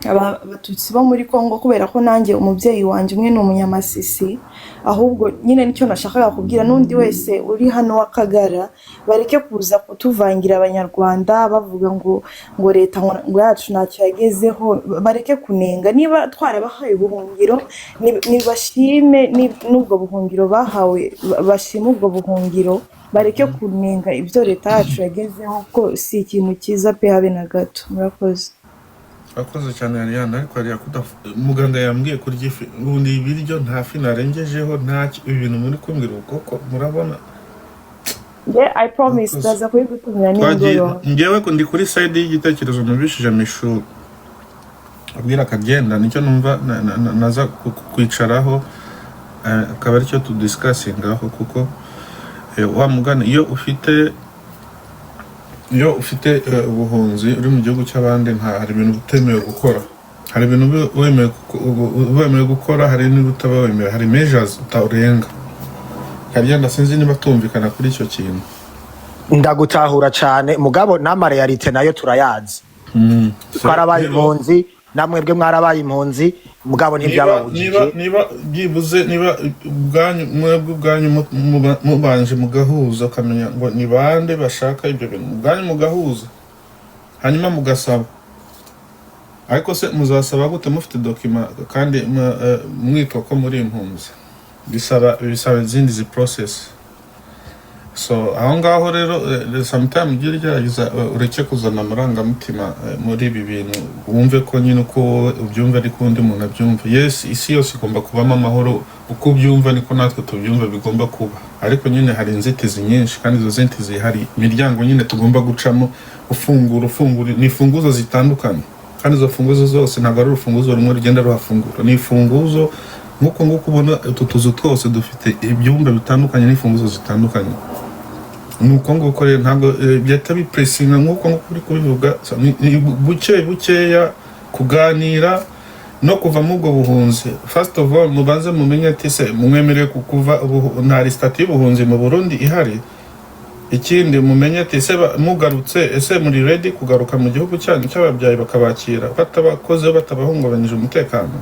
Abatutsi bo muri Congo, kubera ko nanjye umubyeyi wanjye umwe ni Umunyamasisi. Ahubwo nyine nicyo nashakaga kubwira n'undi wese uri hano w'Akagara, bareke kuza kutuvangira Abanyarwanda bavuga ngo leta ngo yacu ntacyo yagezeho. Bareke kunenga. Niba twarabahaye ubuhungiro, nibashime n'ubwo buhungiro bahawe, bashime ubwo buhungiro, bareke kunenga ibyo leta yacu yagezeho, ko si ikintu cyiza pe, habe na gato. Murakoze. Akoze cyane Ariane, ariko hariya muganga yambwiye kurya ifi. Ubundi ibiryo nta fi narengejeho, nta ibintu muri kumbwira ubu koko murabona. Yeah, I promise. Murakoze. Ndaza kubigutumira Twagiye. nimugoroba. Ngewe ko ndi kuri side y'igitekerezo numvishije Mishu abwira akagenda, nicyo numva naza kwicaraho, akaba aricyo tudiscussingaho, kuko wa mugani, iyo ufite ubuhunzi, uri mu gihugu cy'abandi, nta hari ibintu utemewe gukora, hari ibintu uba wemerewe gukora, hari n'ibyo utaba wemerewe, hari measures utarenga. Kagenda, sinzi niba tumvikana kuri icyo kintu. Ndagutahura cyane, mugabo n'ama réalités nayo turayazi. So, Twarabaye rero impunzi, namwebwe mwarabaye impunzi, mugabo niba ntibyababujije. Niba byibuze, niba ubwanyu, mwebwe ubwanyu mubanje mugahuza, ukamenya ngo ni bande bashaka ibyo bintu, ubwanyu mugahuza, hanyuma mugasaba. Ariko se muzasaba gute mufite document kandi mwitwa ko muri impunzi? Bisaba izindi zi process. So aho ngaho rero, sometime ujye ugerageza ureke kuzana amarangamutima muri ibi bintu, wumve ko nyine uko wowe ubyumva ariko undi muntu abyumva. Yes, isi yose igomba kubamo amahoro. Uko ubyumva niko natwe tubyumva bigomba kuba, ariko nyine hari inzitizi nyinshi, kandi izo nzitizi hari imiryango nyine tugomba gucamo, ufungura ufungura, ni imfunguzo zitandukanye, kandi izo mfunguzo zose ntabwo ari urufunguzo rumwe rugenda ruhafungura. Ni imfunguzo nk'uko nguko ubona utu tuzu twose dufite ibyumba bitandukanye n'imfunguzo zitandukanye. Ni uko nguko rero, ntabwo byahita bipressinga nk'uko nguko uri kubivuga. So, ni buke bukeya kuganira no kuva muri ubwo buhunzi. First of all, mubanze mumenye ati se mwemerewe kuva nta statut y'ubuhunzi mu Burundi ihari. Ikindi mumenye ati ese mugarutse, ese muri ready kugaruka mu gihugu cyanyu cy'ababyaye, bakabakira batabakozeho, batabahungabanyije umutekano?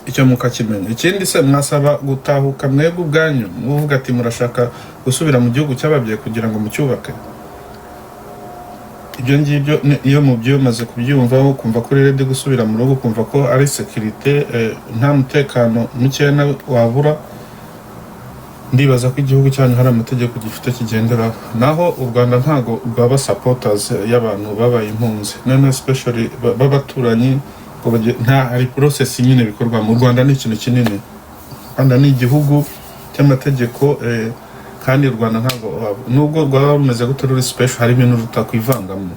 Icyo mukakimenya. Ikindi se, mwasaba gutahuka mwebwe ubwanyu, muvuga ati murashaka gusubira mu gihugu cy'ababyeyi kugira ngo mucyubake? Ibyo ngibyo iyo mubyumaze kubyumvaho, ukumva ko uri ready gusubira mu rugo, ukumva ko ari sécurité, nta mutekano mukeya nawe wabura, ndibaza ko igihugu cyanyu hari amategeko gifite kigenderaho. Naho u Rwanda ntabwo rwaba supporters y'abantu babaye impunzi, none especially b'abaturanyi ngo nta hari process nyine bikorwa mu Rwanda. Ni ikintu kinini, u Rwanda ni igihugu cy'amategeko, kandi u Rwanda ntabwo nubwo rwaba rumeze gute ruri special, hari ibintu rutakwivangamo,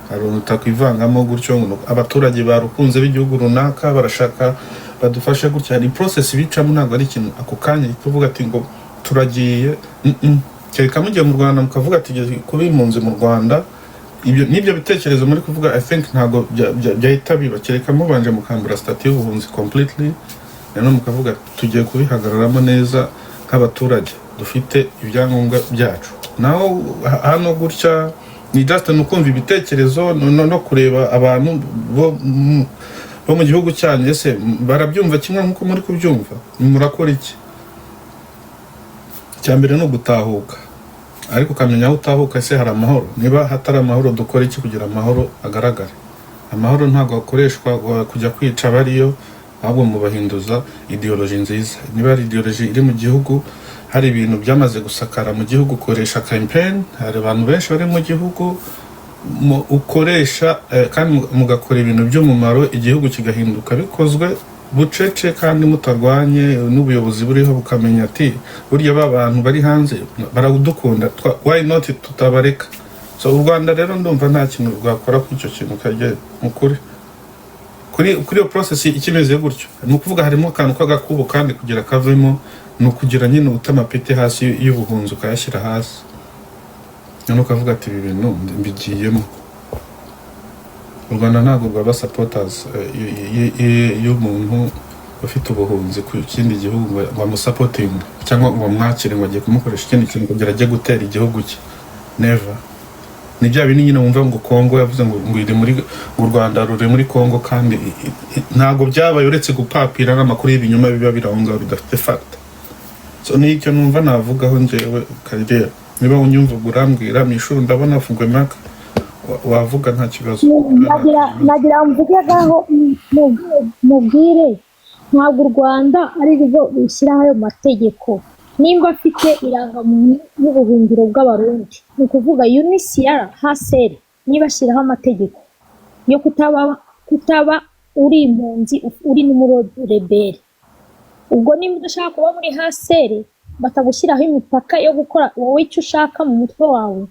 hari ibintu rutakwivangamo gutyo ngo abaturage barukunze b'igihugu runaka barashaka badufashe gutya. Hari process bicamo, ntabwo ari ikintu ako kanya tuvuga ati ngo turagiye. Kereka mugiye mu Rwanda mukavuga ati "Tugiye kuba impunzi mu Rwanda." Ibyo n'ibyo bitekerezo muri kuvuga, I think ntabwo byahita biba, kereka mubanje mukambura statut y'ubuhunzi completely, noneho mukavuga tugiye kubihagararamo neza nk'abaturage dufite ibyangombwa byacu. Naho hano gutya ni just ni ukumva ibitekerezo no kureba abantu bo mu gihugu cyanyu, ese barabyumva kimwe nk'uko muri kubyumva? Murakora iki? Icya mbere ni ugutahuka, ariko ukamenya aho utahuka. Ese hari amahoro? Niba hatari amahoro, dukora iki kugira amahoro agaragare? Amahoro ntabwo akoreshwa kujya kwica abariyo, ahubwo mubahinduza ideology nziza. Niba hari ideology iri mu gihugu, hari ibintu byamaze gusakara mu gihugu, koresha campaign. Hari abantu benshi bari mu gihugu, ukoresha kandi mugakora ibintu by'umumaro, igihugu kigahinduka bikozwe bucece kandi mutarwanye n'ubuyobozi buriho, bukamenya ati burya ba bantu bari hanze baradukunda, why not tutabareka? So u Rwanda rero ndumva nta kintu rwakora kuri icyo kintu kajya mu kuri kuri iyo process ikimeze gutyo. Ni ukuvuga harimo akantu k'agakubo, kandi kugira kavemo ni ukugira nyine uta amapeti hasi y'ubuhunzi, ukayashyira hasi, noneho ukavuga ati ibi bintu mbigiyemo. U Rwanda ntabwo rwaba supporters y'umuntu ufite ubuhunzi ku kindi gihugu ngo amusupportinge cyangwa ngo amwakire, ngo agiye kumukoresha ikindi kintu kugira ajye gutera igihugu cye. Never. Ni bya bindi nyine wumva ngo Kongo yavuze ngo iri muri, ngo u Rwanda ruri muri Kongo, kandi ntabwo byabaye, uretse gupapira n'amakuru y'ibinyoma biba biri aho ngaho bidafite fact. So nicyo numva navugaho njyewe. Kaririya, niba unyumva urambwira. Mishu, ndabona afunguye mic, wavuga nta kibazo. Nagira mvuge ngaho mubwire, ntabwo u Rwanda ari rwo rushyiraho ayo mategeko. Nimba afite irangamuntu y'ubuhungiro bw'Abarundi, ni ukuvuga UNHCR, HCR, niba ashyiraho amategeko yo kutaba uri impunzi uri n'umurebere, ubwo nimba udashaka kuba muri HCR, batagushyiraho imipaka yo gukora wowe icyo ushaka mu mutwe wawe,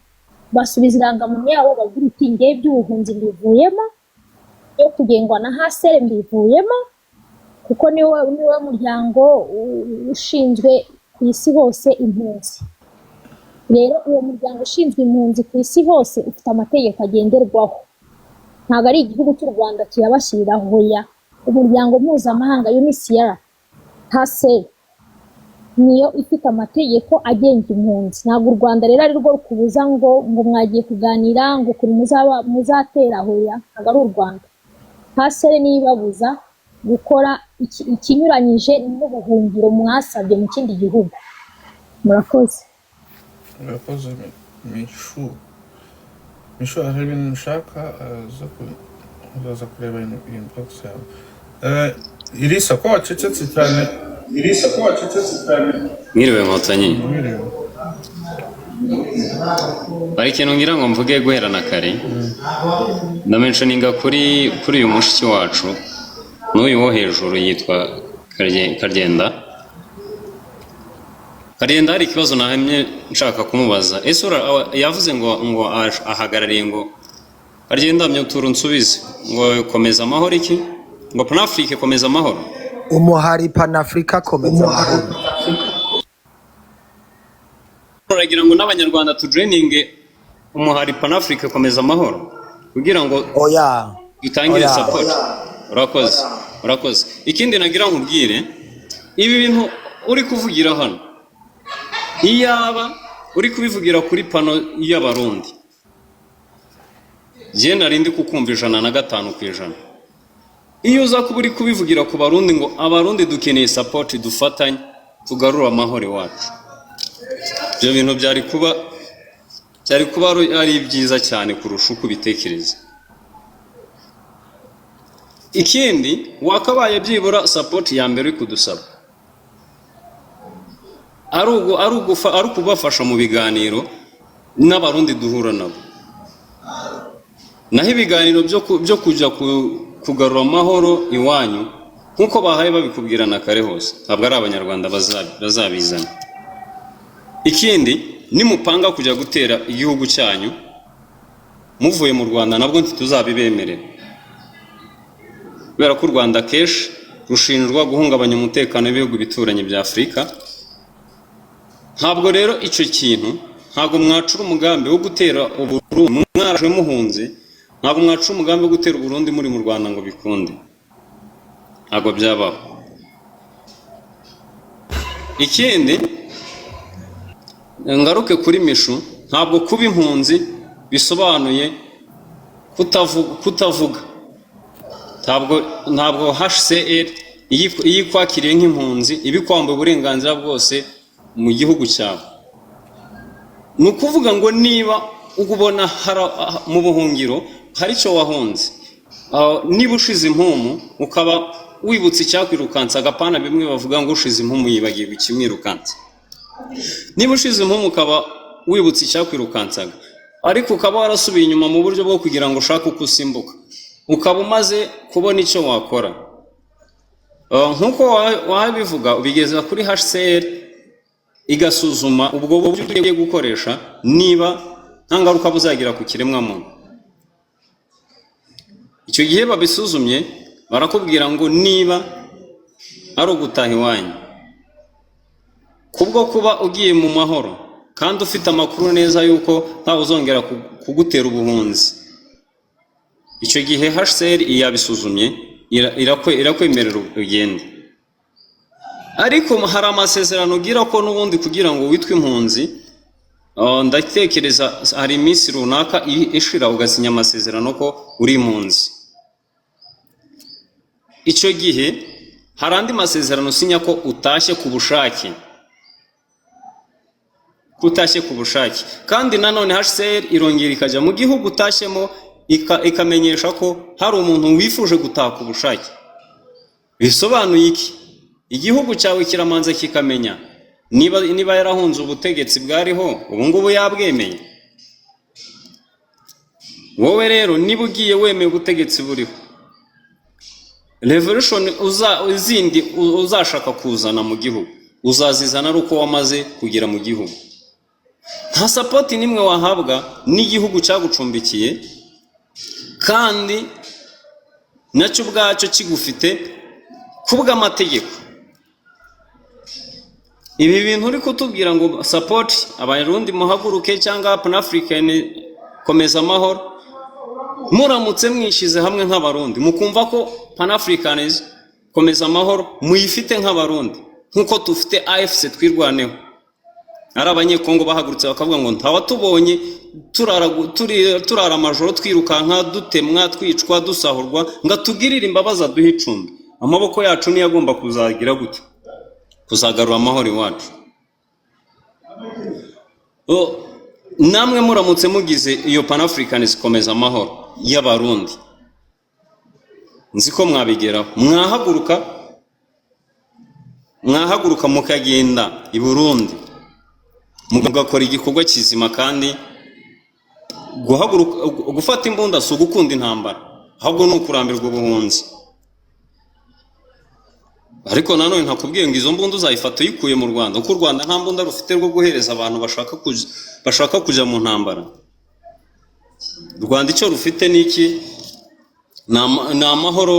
basubiza irangamuntu yabo, bagira uti ngewe iby'ubuhunzi mbivuyemo, yo kugengwa na HCR mbivuyemo, kuko niwe muryango ushinzwe ku isi hose impunzi. Rero uwo muryango ushinzwe impunzi ku isi hose ufite amategeko agenderwaho, ntabwo ari igihugu cy'u Rwanda kiyabashyiriraho. Hoya, umuryango mpuzamahanga UNHCR, HCR niyo ifite amategeko agenga impunzi. Ntabwo u Rwanda rero ari rwo rukubuza ngo mwagiye kuganira ngo kuri muzaba muzatera. Hoya, ntabwo ari u Rwanda. HCR niyo ibabuza gukora ikinyuranyije n'ubuhungiro mwasabye mu kindi gihugu. Murakoze. Urakoze, Mishu. Mishu, hari ibintu nshaka zo uzaza kureba inbox yawe. Irisa, ko wacecetse cyane? Irisa, ko wacecetse cyane? Mwiriwe Nkotanyi. Mwiriwe. Hari ikintu ngira ngo mvuge guhera na kare, ndamentioninga kuri uyu mushiki wacu n'uyu wo hejuru yitwa Karyenda. Karyenda, hari ikibazo nahamye nshaka kumubaza. Ese yavuze ngo ahagarariye ngo Karyenda myotura nsubize ngo komeza amahoro, iki ngo Panafrique komeza amahoro. Umuhari Panafurika komeza amahoro. Uragira ngo n'Abanyarwanda tujoininge umuhari Panafrique komeza amahoro kugira ngo Oya. dutangire Oya. support? Urakoze, urakoze. Ikindi nagira nkubwire, ibi bintu uri kuvugira hano, iyaba uri kubivugira kuri pano y'Abarundi, jye nari ndi kukumva 105%. Iyo uza kuba uri kubivugira ku Barundi ngo Abarundi dukeneye support, dufatanye tugarure amahoro iwacu, ibyo bintu byari kuba ari byiza cyane kurusha uko ubitekereza. Ikindi, wakabaye byibura support ya mbere uri kudusaba ari ukubafasha mu biganiro n'Abarundi duhura nabo. Naho ibiganiro byo kujya kugarura amahoro iwanyu nk'uko bahaye babikubwira na kare hose, ntabwo ari Abanyarwanda bazabizana. Ikindi, nimupanga kujya gutera igihugu cyanyu muvuye mu Rwanda, nabwo ntituzabibemerera, kubera ko u Rwanda kenshi rushinjwa guhungabanya umutekano w'ibihugu bituranyi bya Afurika. Ntabwo rero icyo kintu, ntabwo mwacura umugambi wo gutera Uburundi mwaraje muhunze, ntabwo mwacura umugambi wo gutera Uburundi muri mu Rwanda ngo bikunde, ntabwo byabaho. Ikindi, ngaruke kuri Mishu. Ntabwo kuba impunzi bisobanuye kutavuga. Ntabwo HCR iyo ikwakiriye nk'impunzi iba ikwambuye uburenganzira bwose mu gihugu cyawe. Ni ukuvuga ngo niba ubona mu buhungiro hari icyo wahunze, niba ushize impumu ukaba wibutse icyakwirukansa, agapana bimwe bavuga ngo ushize impumu yibagirwa ikimwirukansa. Niba ushize impumu ukaba wibutse icyakwirukansaga, ariko ukaba warasubiye inyuma mu buryo bwo kugira ngo ushake uko usimbuka, ukaba umaze kubona icyo wakora, nk'uko wabivuga, ubigeza kuri HCR igasuzuma ubwo buryo ugiye gukoresha niba nta ngaruka buzagira ku kiremwamuntu. Icyo gihe babisuzumye barakubwira ngo niba ari ugutaha iwanyu kubwo kuba ugiye mu mahoro kandi ufite amakuru neza yuko ntawe uzongera kugutera ubuhunzi, icyo gihe HCR yabisuzumye irakwemerera ugende. Ariko hari amasezerano ugira ko n'ubundi kugira ngo witwe impunzi, ndatekereza hari iminsi runaka ishira ugasinya amasezerano ko uri impunzi. Icyo gihe hari andi masezerano usinya ko utashye ku bushake, ko utashye ku bushake. Kandi nanone HCR irongera ikajya mu gihugu utashyemo ikamenyesha ko hari umuntu wifuje gutaha ku bushake. Bisobanuye iki? Igihugu cyawe kiramanza kikamenya niba yarahunze ubutegetsi bwariho, ubu ngubu yabwemeye. Wowe rero niba ugiye wemeye ubutegetsi buriho, revolution izindi uzashaka kuzana mu gihugu uzazizana ari uko wamaze kugera mu gihugu. Nta support n'imwe wahabwa n'igihugu cyagucumbikiye kandi nacyo ubwacyo kigufite kubw'amategeko. Ibi bintu uri kutubwira ngo support, Abarundi muhaguruke, cyangwa Pan African komeza amahoro, muramutse mwishyize hamwe nk'Abarundi mukumva ko Pan Africanism komeza amahoro muyifite nk'Abarundi nk'uko dufite AFC Twirwaneho, ari Abanyekongo bahagurutse bakavuga ngo ntawatubonye turara amajoro twirukanka, dutemwa, twicwa, dusahurwa, ngo atugirire imbabazi aduhe icumbi. Amaboko yacu niyo agomba kuzagira gute? Kuzagarura amahoro iwacu. Namwe muramutse mugize iyo Pan-Africanism komeza amahoro y'Abarundi, nzi ko mwabigeraho. Mwahaguruka mukagenda i Burundi mugakora igikorwa kizima. Kandi guhaguruka gufata imbunda si ugukunda intambara, ahubwo ni ukurambirwa ubuhunzi. Ariko nanone ntakubwiye ngo izo mbunda uzayifata uyikuye mu Rwanda, kuko u Rwanda nta mbunda rufite rwo guhereza abantu bashaka kujya mu ntambara. U Rwanda icyo rufite ni iki? Ni amahoro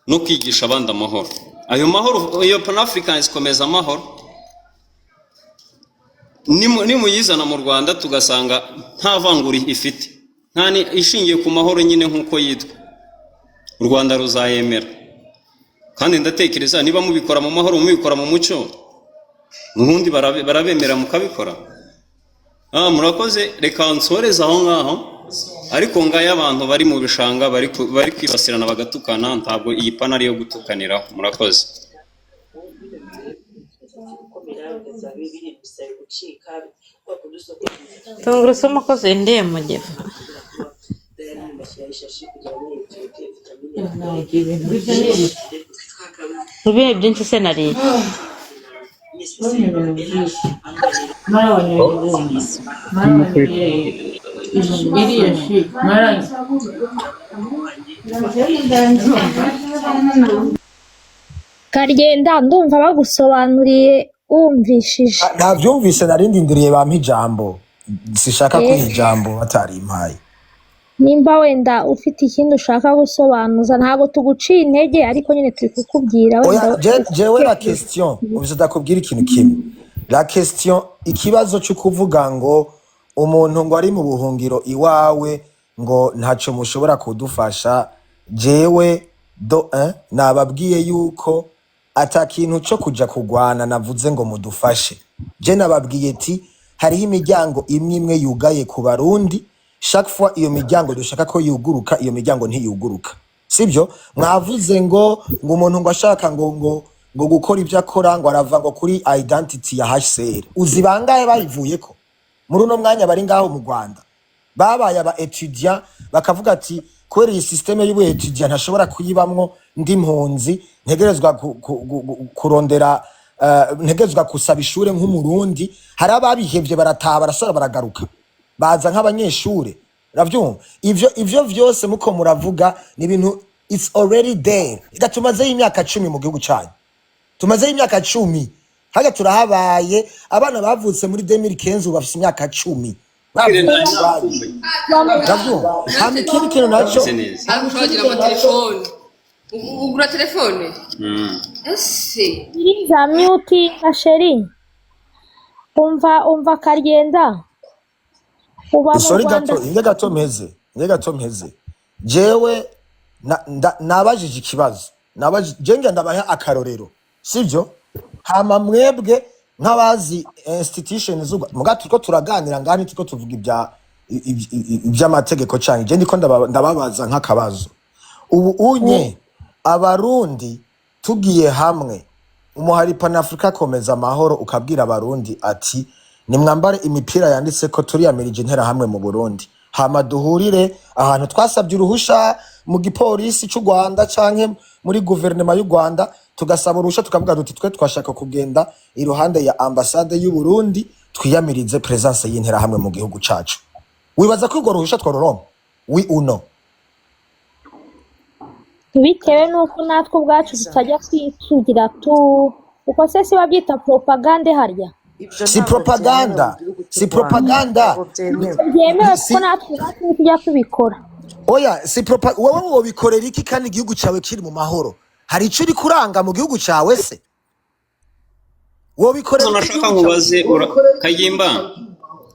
no kwigisha abandi amahoro. Ayo mahoro, iyo Pan-Africanism ikomeza amahoro, nimuyizana mu Rwanda tugasanga nta vangura ifite, nta ishingiye ku mahoro nyine nk'uko yitwa, u Rwanda ruzayemera. Kandi ndatekereza niba mubikora mu mahoro, mubikora mu mucyo, n'ubundi barabemera mukabikora. Murakoze, reka nsoreze aho ngaho. Ariko ngayo abantu bari mu bishanga bari kwibasirana bagatukana, ntabwo iyi pana ari iyo gutukaniraho. Murakoze. Tungurusumu ko zindeye mu gifu. Ibihe byinshi se nariye? Karyenda, ndumva bagusobanuriye wumvishije. Ntabyumvise, narindindiriye bampa ijambo, sishaka kwiha ijambo batarimpaye. Nimba wenda ufite ikindi ushaka gusobanuza, ntabwo tuguciye intege, ariko nyine turi kukubwira Oya, wenda. Jewe la question ubize, ndakubwira ikintu kimwe. La question, ikibazo cyo kuvuga ngo umuntu ngo ari mu buhungiro iwawe ngo ntacyo mushobora kudufasha, jewe do nababwiye yuko ata kintu cyo kuja kugwana navuze ngo mudufashe. Je nababwiye ti Hariho imiryango imwe imwe yugaye ku Barundi. Chaque fois iyo miryango dushaka ko yuguruka, iyo miryango ntiyuguruka, sibyo? Mwavuze ngo umuntu ngo ashaka ngo gukora ibyo akora, ngo arava ngo kuri identity ya HCR. Uzi bangahe bayivuyeko muri uno mwanya bari ngaho mu Rwanda, babaye aba étudiant, bakavuga ati kubera iyi système y'ubu étudiant ntashobora kuyibamwo, ndi mpunzi, ntegerezwa kurondera, ntegerezwa gusaba ishure nk'Umurundi. Hari ababihevye, barataha, barasora, baragaruka, baza nk'abanyeshure. Uravyumva? Ivyo vyose muko muravuga ni ibintu it's already there. Reka, tumazeyo imyaka 10 mu gihugu canyu, tumazeyo imyaka 10 hajya, turahabaye. Abana bavutse muri 2015 ubu bafise imyaka 10, bavutse iwanyu. Uravyumva? Hama ikindi kintu naco Meze neza. Ariko ushobora kugira amatelefone, ugura telefone ese? Iriza myutinga chérie. Umva, Karyenda, uba mu Sorry. Rwanda. Gato, inge gato mpeze, inge gato mpeze. Jewe nabajije ikibazo, nabajije je, ngira ndabaha akarorero, sivyo? Hama mwebwe nk'abazi institution z'u muga turiko turaganira ngaha, ntituriko tuvuga ibya iby'amategeko canke je ndiko ndababaza nk'akabazo. Ubu unye Abarundi tugiye hamwe, umuhari Panafrika komeza amahoro, ukabwira Abarundi ati nimwambare imipira yanditse ko turiyamirije Interahamwe mu Burundi, hama duhurire ahantu twasabye uruhusha mu gipolisi c'u Rwanda canke muri guverinoma y'u Rwanda, tugasaba uruhusha, tukavuga duti twe twashaka kugenda iruhande ya ambasade y'u Burundi, twiyamirize présence y'Interahamwe mu gihugu cacu, wibaza ko urwo ruhusha twaruronka, oui ou non? Bitewe n'uko natwe ubwacu tutajya tugira tu uko se si babyita propagande harya? Ibyo Si ntabwo byemewe mu propaganda, gihugu cy'u si Rwanda. propaganda. Ntabwo byemewe. Byemewe Si kuko natwe ubwacu ntitujya tubikora. Oya, si wowe wobikorera iki kandi igihugu cyawe kiri mu mahoro? Hari ico uri kuranga mu gihugu cyawe se? Wobikorera iki Nashaka igihugu cyawe? nkubaze Kagimba,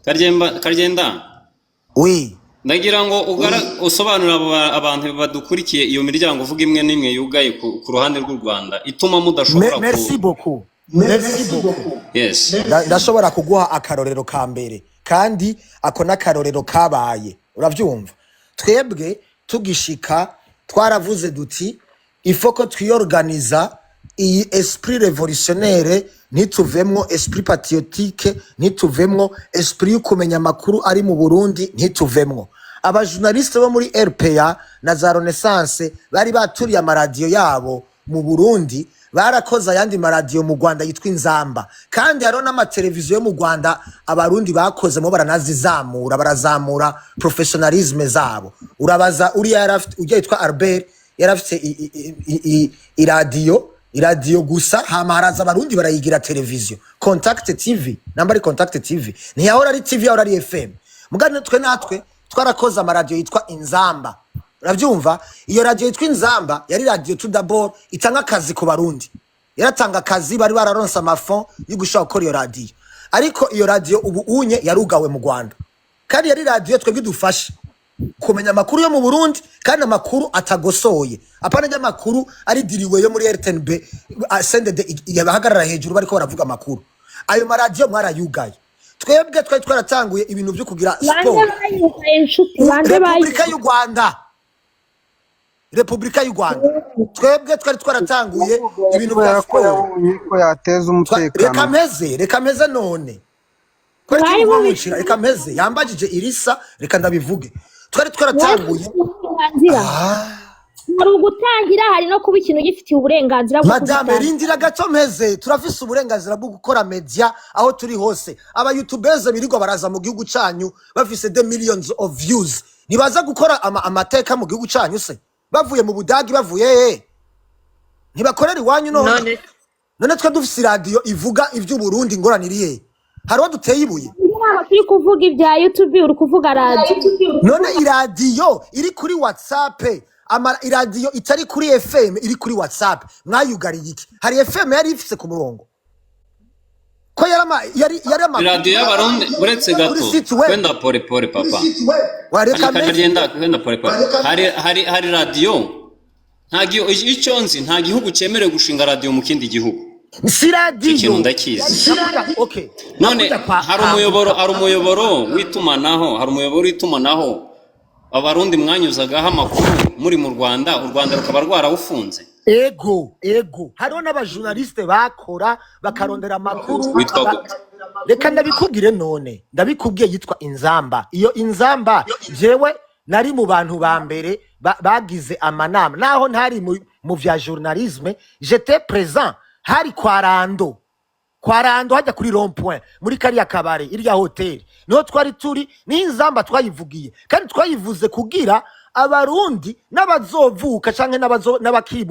Karyemba, Karyenda. Oui. Ndagira ngo usobanurire abo abantu badukurikiye iyo miryango uvuga imwe n'imwe yugaye ku ruhande rw'u Rwanda ituma mudashobora ku Merci beaucoup, merci beaucoup. Yes. Ndashobora kuguha akarorero ka mbere, kandi ako n'akarorero kabaye. Uravyumva, twebwe tugishika twaravuze duti ifoko twiyorganiza iyi esprit révolutionnaire, ntituvemwo esprit patriotique, ntituvemwo esprit yo kumenya amakuru ari mu Burundi, ntituvemwo. Abajournaliste bo muri RPA na za Renaissance bari baturiye amaradiyo yabo mu Burundi, barakoze ayandi maradiyo mu Rwanda yitwa Inzamba, kandi hariho n'amateleviziyo yo mu Rwanda Abarundi bakozemo, baranazizamura, barazamura professionnalisme zabo. Urabaza uriya yari afite, ujya yitwa Albert, yari afite iradiyo gusa, hama haraza Abarundi barayigira televiziyo, Contact TV, namba ari Contact TV, ntiyahora ari TV, yahora ari FM. Mugani twe natwe twarakoze amaradiyo yitwa Inzamba. Urabyumva, iyo radiyo yitwa Inzamba yari radiyo tout d'abord itanga akazi ku Barundi, yaratanga akazi, bari bararonse amafon yo gushobora gukora iyo radiyo. Ariko iyo radiyo ubu unye yarugawe mu Rwanda, kandi yari radiyo twebwe idufasha kumenya amakuru yo mu Burundi, kandi amakuru atagosoye, apana amakuru ari diriwe yo muri RTNB sendede bahagarara hejuru bariko baravuga amakuru. Ayo maradiyo mwarayugaye. Twebwe twari twaratanguye ibintu byo kugira Bande siporo. bayugaye, inshuti? Bande Repubulika bayugaye? y'u Rwanda, Repubulika y'u Rwanda. Twebwe twari twaratanguye ibintu bya Kubera ko siporo. yabonye ko yateza Reka umutekano. mpeze, reka mpeze none kubera Mwari ko mubifitiye muncira. Reka mpeze, yambajije irisa, reka ndabivuge. Twari mwari twaratanguye mubifitiye uburenganzira. Hari ugutangira, hari no kuba ikintu gifitiye uburenganzira bwo Madame, kugitangira. rindira gato mpeze. Turafise uburenganzira bwo gukora media aho turi hose. Aba youtubers birirwa baraza mu gihugu canyu bafise the millions of views, ntibaza gukora amateka mu gihugu canyu se? Bavuye mu Budagi, bavuye he? Ntibakorera iwanyu none? None None twe dufise iradiyo ivuga ivy'Uburundi, ingorane iri hehe? Hari uwo duteye ibuye? Ntabwo turi kuvuga ibya YouTube, uri kuvuga radiyo. None iradiyo iri kuri WhatsApp, ama iradiyo itari kuri FM, iri kuri WhatsApp, mwayugariye iki? Hari FM yari ifise ku murongo ko yari amakuru Iradiyo y'Abarundi, uretse kuri gato. site web. Kwenda pole pole, papa. Wareka meze. Kagenda kwenda pole pole. Hari radiyo, nta icyo nzi, nta gihugu cyemerewe gushinga radiyo mu kindi gihugu. Si Icyo radiyo. kintu ndakizi. Nakuja, okay. None Nakuja kwa hari umuyoboro, kanguka. hari umuyoboro w'itumanaho, hari umuyoboro w'itumanaho Abarundi mwanyuzagaho amakuru muri mu Rwanda, u Rwanda rukaba rwarawufunze. Ego, ego, hariho n'abajournaliste bakora bakarondera amakuru. Witwa gute? Reka ndabikubwire. None ndabikubwiye, yitwa Inzamba. Iyo Inzamba, jewe nari mu bantu ba mbere bagize amanama, naho ntari mu vya journalisme, j'étais présent. Hari kwa Rando, kwa Rando hajya kuri rond point, muri kariya kabare, irya hoteli, niho twari turi. N'Inzamba twayivugiye, kandi twayivuze kugira Abarundi n'abazovuka canke n'abakiri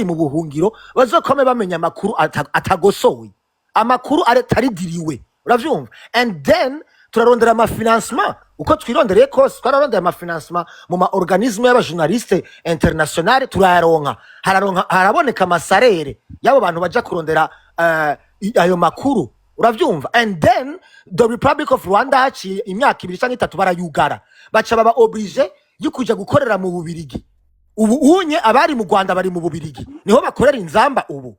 mu buhungiro bazokome bamenya amakuru atagosowe, amakuru ataridiriwe, uravyumva? And then turarondera amafinancement uko twirondereye kose. Twararondera amafinancement mu ma organisme y'abajournaliste internationale, turayaronka, hararonka, haraboneka amasalaire y'abo bantu baja kurondera ayo makuru, uravyumva? And then the Republic of Rwanda, haciye imyaka 2 canke 3, barayugara, baca baba obligé yo kuja gukorera mu Bubirigi. Ubu unye abari mu Rwanda bari mu Bubirigi, niho bakorera Inzamba ubu.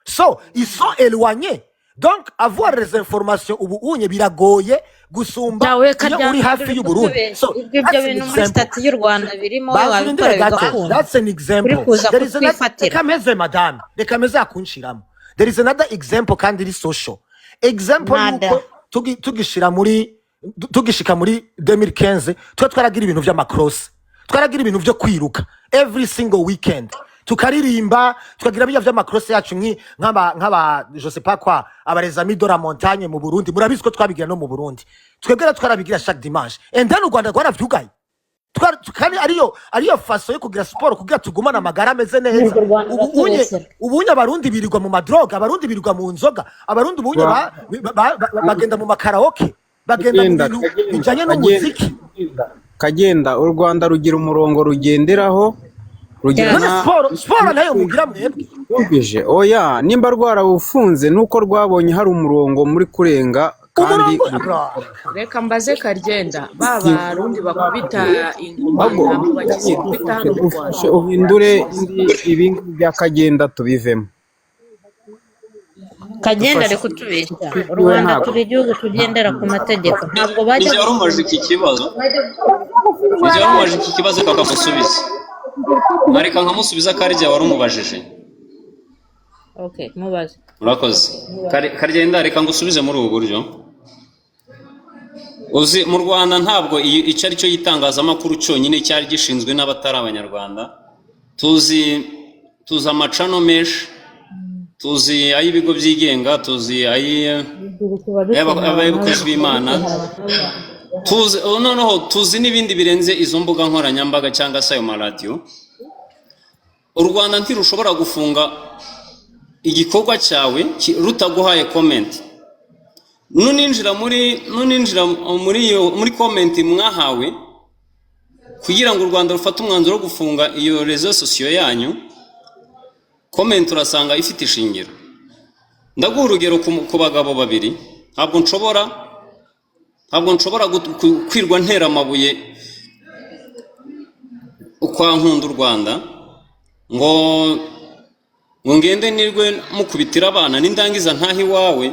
So ils sont éloignés, donc avoir les informations ubu unye biragoye gusumba Dawe iyo uri Karyamira, hafi uri y'Uburundi. kutubeshya. So Ibyo that's an bintu muri example. statut y'u Rwanda birimo, we Banza wabikora urindire gato. bigakunda. That's an Uri example. kuza There is another. kutwifatira. Reka meze, madame, reka meze akunshiramo. There is another example, kandi iri social example, Nada. yuko tugishira muri tugishika muri 2015, twe twaragira ibintu vy'amacross, twaragira ibintu vyo kwiruka every single weekend, tukaririmba, tukagira bijya vy'amacross yacu nk'aba je sais pas quoi, aba Les Amis de la Montagne mu Burundi. Murabizi ko twabigira no mu Burundi. Twebwe rero twarabigira chaque dimanche, and then u Rwanda rwaravyugaye. Kandi ariyo façon yo kugira siporo, kugira tugumane amagara ameze neza. Urwo Rwanda Ubu unye uratubeshyera. Ubu unye Abarundi birirwa mu madroga, Abarundi birirwa mu nzoga, Abarundi ubu unye bagenda mu makaraoke, bagenda mu Kagenda bintu kagenda bijanye kagenda n'umuziki. Kagenda, u Rwanda rugira umurongo rugenderaho, rugira None na siporo nayo mugira mwebwe? Wumvise? Oya, nimba rwarawufunze nuko rwabonye hari umurongo muri kurenga kandi Umurongo, bro. Reka mbaze Karyenda, ba Barundi bakubita ingoma ahubwo ntabwo bakizikubita hano mu ufashe Rwanda? uhindure indi, ibi ngibi bya Kagenda tubivemo. Kagenda ari Dufashe kutubeshya. U iwe Rwanda ntabwo turi igihugu tugendera ku mategeko, ntabwo bajya Nijye wari umubajije iki kibazo, nijye wari umubajije iki kibazo, kakamusubiza. Mwareka nkamusubiza ko ari jye wari umubajije. Okay, mubaze. Murakoze. Karyenda, reka ngusubize muri ubu buryo. Uzi, mu Rwanda ntabwo icyo ari cyo gitangazamakuru cyonyine cyari gishinzwe n'abatari Abanyarwanda. Tuzi amachannel menshi, tuzi ay'ibigo byigenga, tuzi ay'abakozi b'Imana, tuzi, oh, noneho tuzi n'ibindi birenze izo mbuga nkoranyambaga cyangwa se ayo maradiyo. U Rwanda ntirushobora gufunga igikorwa cyawe rutaguhaye comment. Nuninjira muri iyo muri comment mwahawe kugira ngo u Rwanda rufate umwanzuro wo gufunga iyo réseaux sociaux yanyu, comment urasanga ifite ishingiro. Ndaguha urugero ku bagabo babiri. Ntabwo nshobora kwirwa ntera amabuye kwa Nkunda u Rwanda ngo ngende nirwe mukubitira abana, nindangiza ntahe iwawe.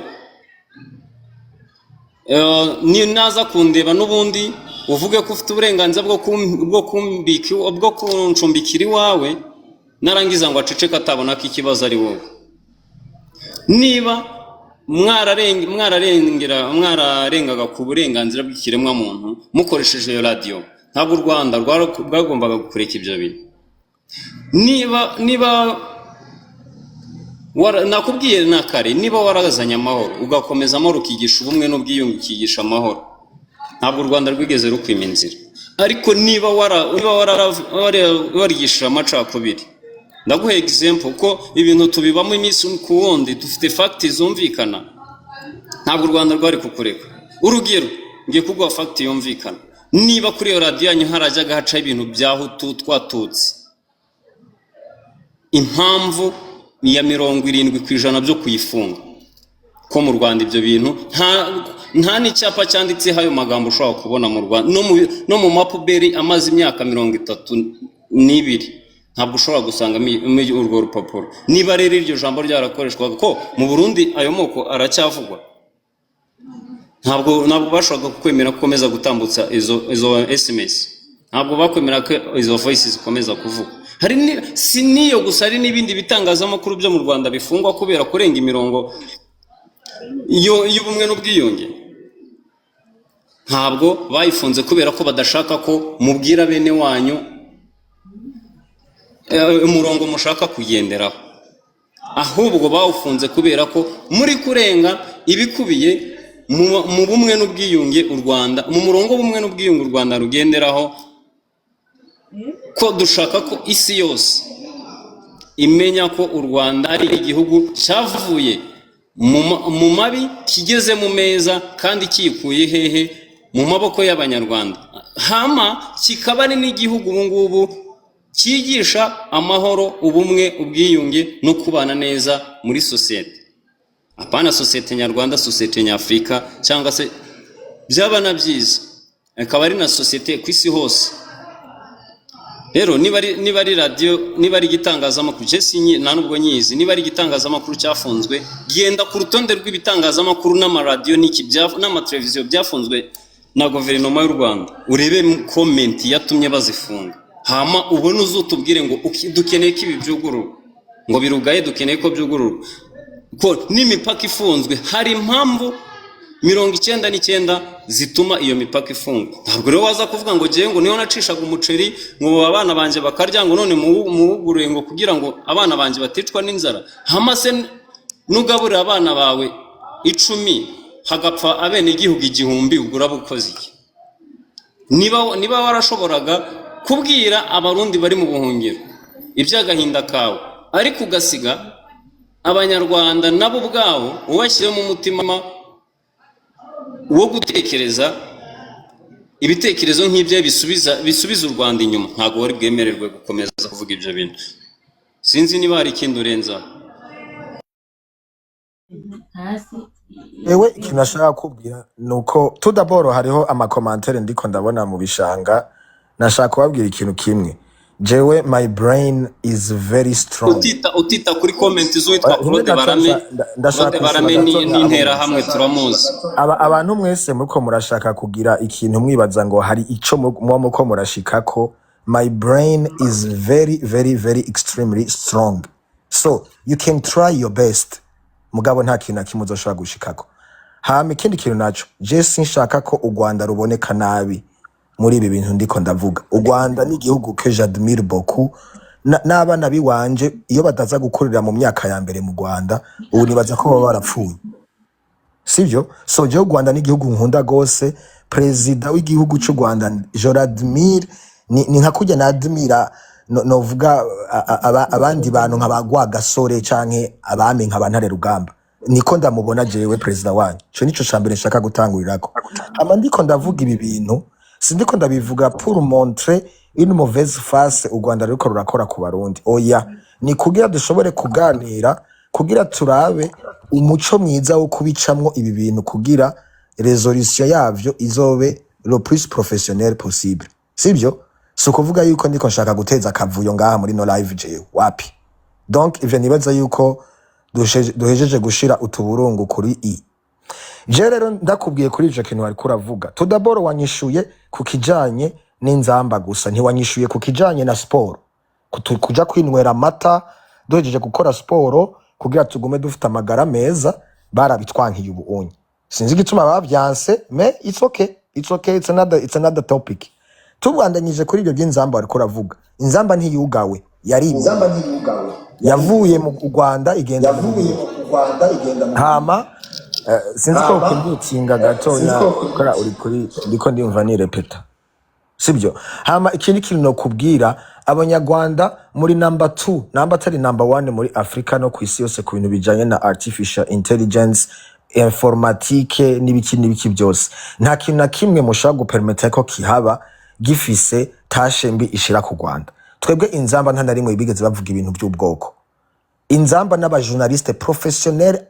Ni naza kundeba n'ubundi uvuge ko ufite uburenganzira bwo kuncumbikira iwawe, narangiza ngo aceceke atabona ko ikibazo ari wowe. Niba mwararengaga ku burenganzira bw'ikiremwamuntu mukoresheje iyo radiyo, ntabwo u Rwanda rwagombaga kureka ibyo bintu. Niba nakubwiye na kare, niba warazanye amahoro, ugakomeza amahoro, ukigisha ubumwe n'ubwiyunge, ukigisha amahoro, ntabwo u Rwanda rwigeze rukwima inzira. Ariko niba warigishije amacakubiri, ndaguha example ko ibintu tubibamo iminsi ku wundi, dufite fact zumvikana, ntabwo u Rwanda rwari kukureka. Urugero, ngiye kuguha fact yumvikana. Niba kuri iyo radiyo yanyu harajyaga hacaho ibintu bya Hutu twatutsi, impamvu ya 70% byo kuyifunga, ko mu Rwanda ibyo bintu nta n'icyapa cyanditseho ayo magambo ushobora kubona mu Rwanda, no mu mapuberi amaze imyaka 32. Ntabwo ushobora gusangamo urwo rupapuro. Niba rero iryo jambo ryarakoreshwaga ko mu Burundi ayo moko aracyavugwa, ntabwo bashoboraga kukwemera ko ukomeza gutambutsa izo SMS, ntabwo bakwemera ko izo voice zikomeza kuvuga. Hari si n'iyo gusa, hari n'ibindi bitangazamakuru byo mu Rwanda bifungwa kubera kurenga imirongo y'ubumwe n'ubwiyunge. Ntabwo bayifunze kubera ko badashaka ko mubwira bene wanyu umurongo mushaka kugenderaho, ahubwo bawufunze kubera ko muri kurenga ibikubiye mu bumwe n'ubwiyunge u Rwanda, mu murongo w'ubumwe n'ubwiyunge u Rwanda rugenderaho, ko dushaka ko isi yose imenya ko u Rwanda ari igihugu cyavuye mu mabi kigeze mu meza, kandi kiyikuye hehe? Mu maboko y'Abanyarwanda. Hama kikaba ari n'igihugu ubu ngubu cyigisha amahoro, ubumwe, ubwiyunge no kubana neza muri sosiyete, apana sosiyete nyarwanda, sosiyete nyafurika, cyangwa se byaba na byiza akaba ari na sosiyete ku isi hose. Rero niba ari radiyo, niba ari igitangazamakuru, je nta nubwo nyizi, niba ari igitangazamakuru cyafunzwe, genda ku rutonde rw'ibitangazamakuru n'amaradiyo n'iki n'amateleviziyo byafunzwe na guverinoma y'u Rwanda, urebe comment yatumye bazifunga, hama ubone uzutubwire ngo dukeneye ko ibi byugururwa, ngo birugaye, dukeneye ko byugururwa, ko n'imipaka ifunzwe hari impamvu 99 zituma iyo mipaka ifungwa. Ntabwo rero waza kuvuga ngo ngewe ngo niyo nacishaga umuceri ngo abana banjye bakarya, ngo none muwugure ngo kugira ngo abana banjye baticwa n'inzara. Hama se nugaburira abana bawe 10 hagapfa abenegihugu 1000, ubwo uraba ukoze iki? Niba warashoboraga kubwira Abarundi bari mu buhungiro iby'agahinda kawe, ariko ugasiga Abanyarwanda nabo ubwabo ubashyiremo umutima wo gutekereza ibitekerezo nk'ibyo bisubiza u Rwanda inyuma, ntabwo wari bwemererwe gukomeza kuvuga ibyo bintu. Sinzi niba hari ikindi urenzaho. Ewe, ikintu nashaka kubwira ni uko tudaboro hariho ama commentaires ndiko ndabona mu bishanga. Nashaka kubabwira ikintu kimwe: jewe my brain is very strong. Utita kuri comment z'uwitwa Oya, rimwe Claude gato. Barame. Ndashaka Claude kwishura Barame ni gato nka n'Interahamwe, turamuzi. Abantu mwese muriko murashaka kugira ikintu mwibaza ngo hari ico muba muriko murashikako. My brain is very, very, very extremely strong, so you can try your best, mugabo nta kintu na kimwe uzoshobora gushikako. Hama ikindi kintu naco, je sinshaka ko u Rwanda ruboneka nabi muri ibi bintu ndiko ndavuga. U Rwanda ni igihugu que j'admire beaucoup. N'abana biwanje iyo bataza gukurira mu myaka ya mbere mu Rwanda, ubu nibaza ko baba barapfuye, sivyo? So jewe u Rwanda ni igihugu nkunda gose. Perezida w'igihugu cy'u Rwanda je l'admire, ni nka kurya nadmira novuga abandi bantu nka ba Rwagasore canke abami nka ba Ntare Rugamba. Niko ndamubona jewe perezida wanyu. Ico nico ca mbere nshaka gutangurirako. Hama ndiko ndavuga ibi bintu, sindiko ndabivuga pour montrer une mauvaise face u Rwanda ruriko rurakora ku Barundi, oya. Ni kugira dushobore kuganira, kugira turabe umuco mwiza wo kubicamwo ibi bintu, kugira résolution yavyo izobe le plus professionnel possible, sibyo? Si ukuvuga yuko ndiko nshaka guteza akavuyo ngaha muri no live, jewe wapi. Donc ivyo nibaza yuko duhejeje gushira utuburungu kuri i. Je rero ndakubwiye kuri ico kintu wariko uravuga, tudaboro wanyishuye ku kijanye n'Inzamba gusa, ntiwanyishuye ku kijanye na siporo. Kuja kwinywera amata duhejeje gukora siporo kugira tugume dufite amagara meza, barabitwankiye. Ubu unye sinzi igituma bavyanse, mais it's okay, it's okay, it's another topic. Tubandanyije kuri ibyo by'Inzamba wariko uravuga, Inzamba ntiyugawe, yarimwe yavuye mu Rwanda igenda mu Burundi. Hama sinzi ko ukumbutinga gatonya kora uri kuri, ndiko ndimva nirepeta, sibyo? Hama ikindi kintu nokubwira, Abanyarwanda muri number two, number atari number one muri Afrika no ku isi yose ku bintu bijanye na artificial intelligence, informatique n'ibiki n'ibiki byose. Nta kintu na kimwe mushobora gupermeta ko kihaba gifise tache mbi ishira ku Rwanda. Twebwe Inzamba nta na rimwe bigeze bavuga ibintu by'ubwoko. Inzamba n'aba journalistes professionnels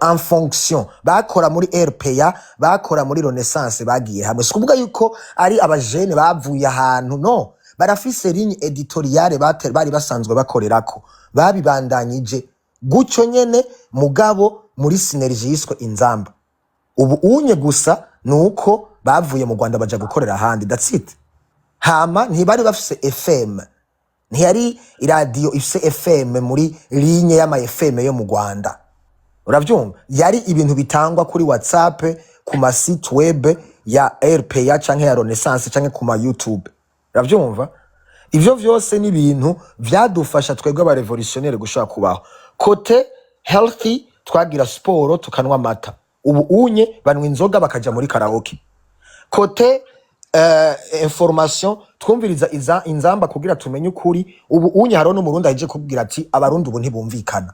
en fonction, bakora muri RPA, bakora muri Renaissance, bagiye hamwe. Si ukuvuga yuko ari abajene bavuye ahantu, no Barafise ligne éditoriale bari basanzwe bakorerako, babibandanyije gutyo nyene, mugabo muri synergie yiswe Inzamba. Ubu unye gusa nuko bavuye mu Rwanda baja gukorera ahandi, that's it. Hama ntibari bafise FM, ntiyari iradiyo ifise FM muri ligne y'ama FM yo mu Rwanda, uravyumva? Yari ibintu bitangwa kuri WhatsApp, ku ma site web ya RPA canke ya Renaissance canke ku ma YouTube, uravyumva? Ivyo vyose ni ibintu vyadufasha twebwe aba révolutionnaire gushobora kubaho. Côté healthy, twagira siporo, tukanwa amata. Ubu unye banywa inzoga, bakaja muri karaoke. Côté information, twumviriza Inzamba kugira tumenye ukuri. Ubu unye hariho n'Umurundi aheje kubwira ati Abarundi ubu ntibumvikana.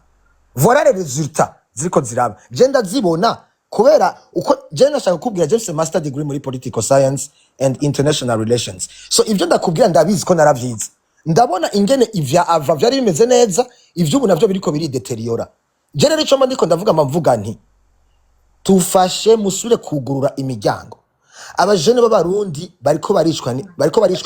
Voilà les résultats ziriko ziraba, je ndazibona kubera uko je nashaka kukubwira. Je mfise master degree muri political science and international relations, so ivyo ndakubwira ndabizi ko naravyize. Ndabona ingene ivya ava vyari bimeze neza, ivy'ubu navyo biriko birideteriora. Je rero ico mba ndiko ndavuga, mvuga nti tufashe musubire kugurura imiryango. Abajene b'Abarundi bariko baricwa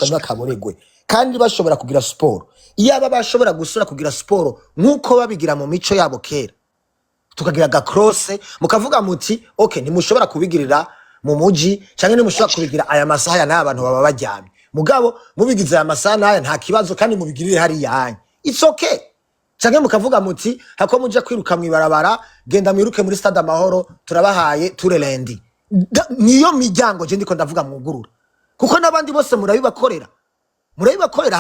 n'akaboregwe kandi bashobora kugira siporo. Iyaba bashobora gusubira kugira siporo nk'uko babigira mu mico yabo kera, tukagira gacross, mukavuga muti okay, ntimushobora kubigirira mu muji canke ntimushobora kubigira aya masaha aya n'aya, abantu baba baryamye, mugabo mubigize aya masaha n'aya nta kibazo, kandi mubigirire hariya hanya, it's okay. Canke mukavuga muti hako muja kwiruka mw'ibarabara, genda mwiruke muri Stade Amahoro, turabahaye turerendi. Niyo miryango je ndiko ndavuga mwugurura, kuko n'abandi bose murabibakorera, murabibakorera.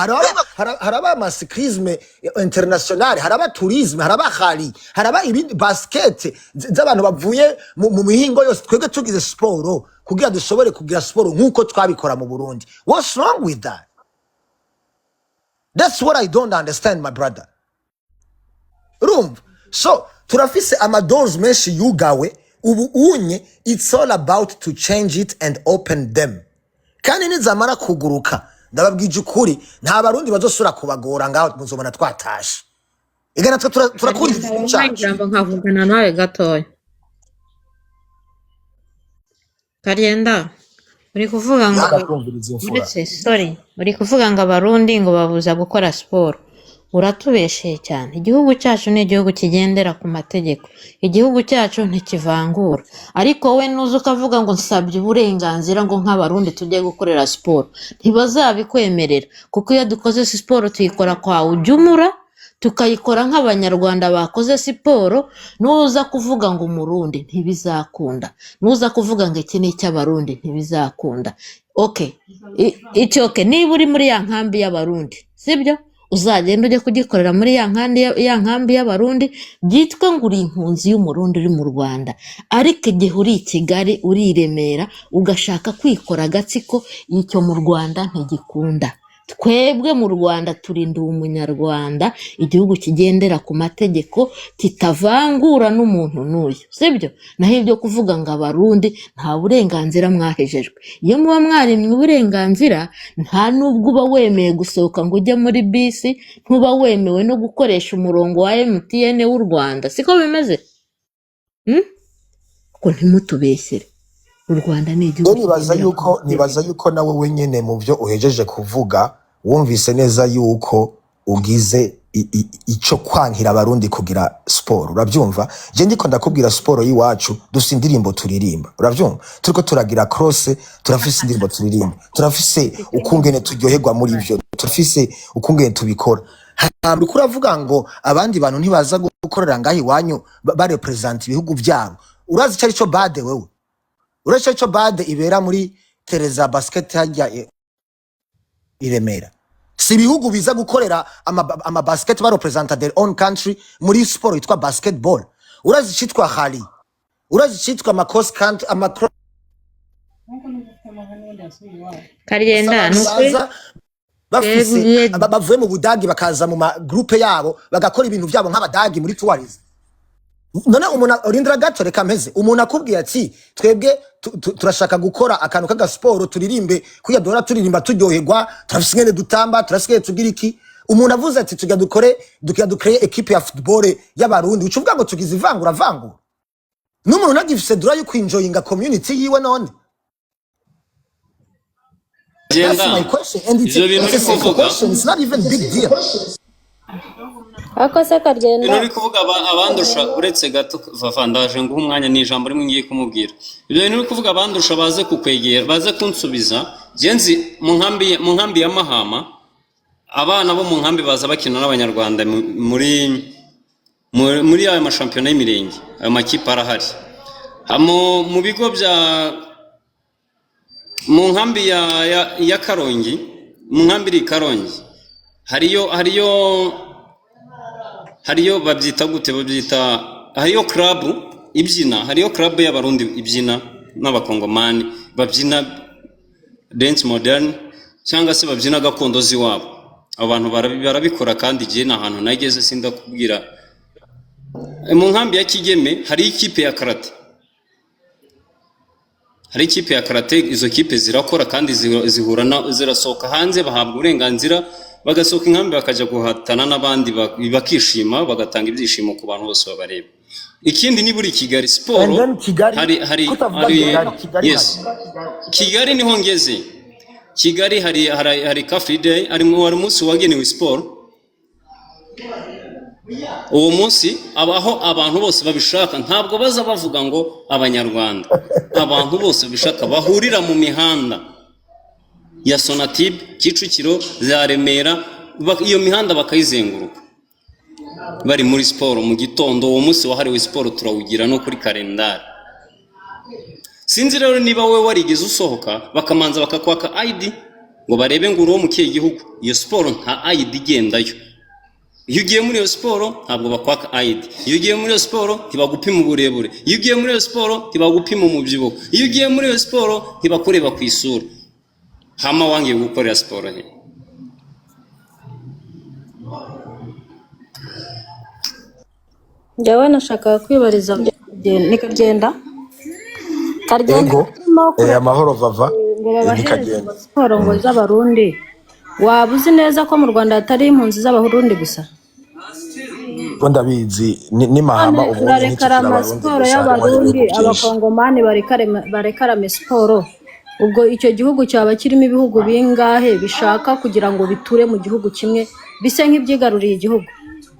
Haraba amacyclisme international, haraba tourisme, haraba hari haraba ibindi, basket z'abantu bavuye mu mihingo yose. Twebwe tugize siporo kugira dushobore kugira siporo nk'uko twabikora mu Burundi, what's wrong with that? That's what I don't understand, my brother. Urumva? So turafise amadoors menshi yugawe. Ubu unye it's all about to change it and open them. Kandi nizamara kuguruka, ndababwije ukuri, nta Barundi bazosubira kubagora ngaho, muzobona twatashe. Igana twe turakunda Karyenda, igihugu wampaye cacu. ijambo nkavugana nawe gatoya. Karyenda, uri kuvuga ngo Ndakumviriza, imfura. Uretse, sorry, uri kuvuga ngo Abarundi ngo babuza gukora siporo, uratubesheye cyane. Igihugu cyacu ni igihugu kigendera ku mategeko, igihugu cyacu ntikivangura. Ariko wowe nuza ukavuga ngo nsabye uburenganzira ngo nk'Abarundi tujye gukorera siporo, ntibazabikwemerera, kuko iyo dukoze siporo tuyikora kwa ujumura, tukayikora nk'Abanyarwanda bakoze siporo. Nuza kuvuga ngo Umurundi, ntibizakunda. Nuza kuvuga ngo iki ni icy'Abarundi, ntibizakunda. Okay, it's okay. Niba uri muri ya nkambi y'Abarundi, sibyo, uzagenda ujye kugikorera muri ya nkambi y'Abarundi, byitwe ngo uri impunzi y'Umurundi uri mu Rwanda. Ariko igihe uri i Kigali, uri i Remera, ugashaka kwikora agatsiko, icyo mu Rwanda ntigikunda. Twebwe mu Rwanda turinda Umunyarwanda, igihugu kigendera ku mategeko, kitavangura n'umuntu n'uyu, sibyo? Naho ibyo kuvuga ngo Abarundi, nta burenganzira mwahejejwe. Iyo muba mwarimwe uburenganzira, nta n'ubwo uba wemeye gusohoka ngo ujye muri bisi, ntuba wemewe no gukoresha umurongo wa MTN w'u Rwanda. Siko bimeze? Hmm? Ko ntimutubeshyere, u Rwanda ni igihugu Rero nibaza kigendera ku yuko mategeko. Nibaza yuko nawe wenyene mu byo uhejeje kuvuga wumvise neza yuko ugize ico kwankira Abarundi kugira siporo, uravyumva? Je ndiko ndakubwira siporo y'iwacu, dufise indirimbo turirimba, uravyumva? Turiko turagira cross, turafise indirimbo turirimba, turafise ukungene turyoherwa muri ivyo, turafise ukungene tubikora. Hama uriko uravuga ngo abandi bantu ntibaza gukorera ngaho iwanyu, barepresenta ibihugu vyabo. Urazi ico arico bade wewe? Uretse ico bade ibera muri Tereza Basket hajya i Remera, si ibihugu biza gukorera ama basket, barepresenta their own country muri sport yitwa basketball? Urazi icitwa rally? Urazi icitwa ama cross country, ama cross? Karyenda, Abantu ni ukuri. baza bafise Yego. bavuye mu Budagi, bakaza mu ma groupe yabo, bagakora ibintu vyabo nk'Abadagi muri tourism. None umuntu, rindira gato, reka mpeze. Umuntu akubwiye ati twebwe turashaka gukora akantu k'agasiporo, turirimbe kuya duhora turirimba, turyoherwa, turafise ingene dutamba, turafise ingene tugira iki. Umuntu avuze ati tujya dukore, tujya dukreye équipe ya football y'Abarundi, uca uvuga ngo tugize ivangura vangura n'umuntu ntagifise droit yo kwinjoyinga community yiwe none? That's Genda. my question, and it's Ibyo a, bintu it's a uri simple kuvuga, question. It's not even big deal. Ariko se Kagenda, ibintu uri kuvuga abandusha, uretse gato Vava, ndaje nguha umwanya, ni ijambo rimwe ngiye kumubwira. Ibyo bintu uri kuvuga abandusha baze kukwegera, baze kunsubiza. Njye nzi mu nkambi ya Mahama, abana bo mu nkambi baza bakina n'Abanyarwanda muri ayo mashampiyona y'imirenge, ayo makipe arahari. Mu bigo bya mu nkambi ya Karongi, mu nkambi iri i Karongi, hariyo babyita gute, babyita hariyo club ibyina, hariyo club y'Abarundi ibyina n'Abakongomani babyina dance modern cyangwa se babyina gakondo z'iwabo. Abo bantu barabikora, kandi igihe ni ahantu nageze sindakubwira. Mu nkambi ya Kigeme hari ikipe ya karate, hari ikipe ya karate. Izo kipe zirakora kandi zihura zirasohoka hanze, bahabwa uburenganzira bagasohoka inkambi bakajya guhatana n'abandi, bakishima, bagatanga ibyishimo ku bantu bose babareba. Ikindi, niba uri i Kigali, siporo And then Kigali, hari kutavuga hari Kigali, Kigali yes, Kigali niho ngeze. Kigali hari Car Free Day, hari umunsi wagenewe siporo. Uwo munsi abaho abantu bose babishaka, ntabwo baza bavuga ngo Abanyarwanda, abantu bose babishaka bahurira mu mihanda ya Sonatube, Kicukiro, za Remera, iyo mihanda bakayizenguruka bari muri siporo mu gitondo. Uwo munsi wahariwe siporo turawugira no kuri kalendari. Sinzi rero niba wowe warigeze usohoka bakamanza bakakwaka ID ngo barebe ngo uri uwo mu kihe gihugu. Iyo siporo nta ID igendayo. Iyo ugiye muri iyo siporo ntabwo bakwaka ID. Iyo ugiye muri iyo siporo ntibagupima uburebure. Iyo ugiye muri iyo siporo ntibagupima umubyibuho. Iyo ugiye muri iyo siporo ntibakureba ku isura. Hama wangiye gukorera siporo he? Njyewe nashakaga kwibariza ni Kagenda. Kagenda, Ego, urimo amahoro Vava, ngo ni babahereze Kagenda. ngo siporo ngo z'Abarundi. Waba uzi neza ko mu Rwanda hatari impunzi z'Abarundi gusa? Ko ndabizi ni Mahama None ubundi turarekarama ntikikiri Abarundi siporo gusa, harimo y'Abarundi, n'ibihugu byinshi. Abakongomani barekarame siporo. Ubwo icyo gihugu cyaba kirimo ibihugu bingahe bishaka kugira ngo biture mu gihugu kimwe, bise nk'ibyigaruriye igihugu?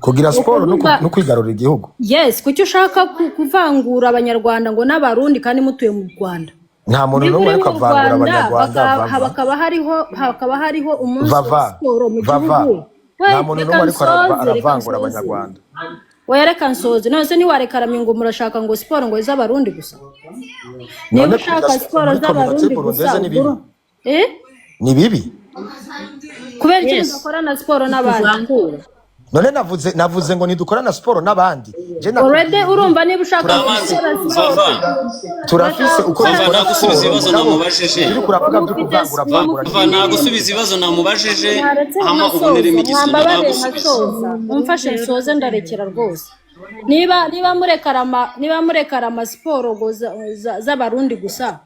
Kugira Ni siporo no ukuvuga no kwigarurira igihugu. Yes, kuki ushaka kuvangura Abanyarwanda ngo n'Abarundi kandi mutuye mu Rwanda? Nta muntu Niba n'umwe uri ariko mu avangura Rwanda Abanyarwanda, Vava. hakaba hariho umunsi wa Vava, siporo mu Vava. gihugu. Nta We, muntu reka n'umwe ariko nsoze, reka aravangura nsoze. Abanyarwanda. Oya, reka nsoze. None se ntiwarekaramye ngo murashaka ngo siporo ngo iz'Abarundi gusa? Niba None kugira ushaka siporo siporo muri communauté z'Abarundi gusa, burundaise ni ubwo bibi? eh? Ni bibi? Kubera iki Yes, mudakorana siporo n'abandi? tuvangura. None navuze ngo ntidukorana siporo n'abandi. Je Already nakubwiye nti urumva niba ushaka Turabanza gukora siporo, Vava, turafise urashaka uko gukora Vava, dukora nagusubiza siporo, ibibazo mugabo namubajije. ibyo uriko uravuga ngo byo mufite kuvangura ngo vangura mufite Vava, ni bibi. nagusubiza ibibazo namubajije, mwaretse hama nkasoza, uboneremo igisubizo. mwambabarire Nagusubiza. nkasoza, mumfashe nsoze, ndarekera rwose. Niba murekarama siporo ngo z'Abarundi gusa,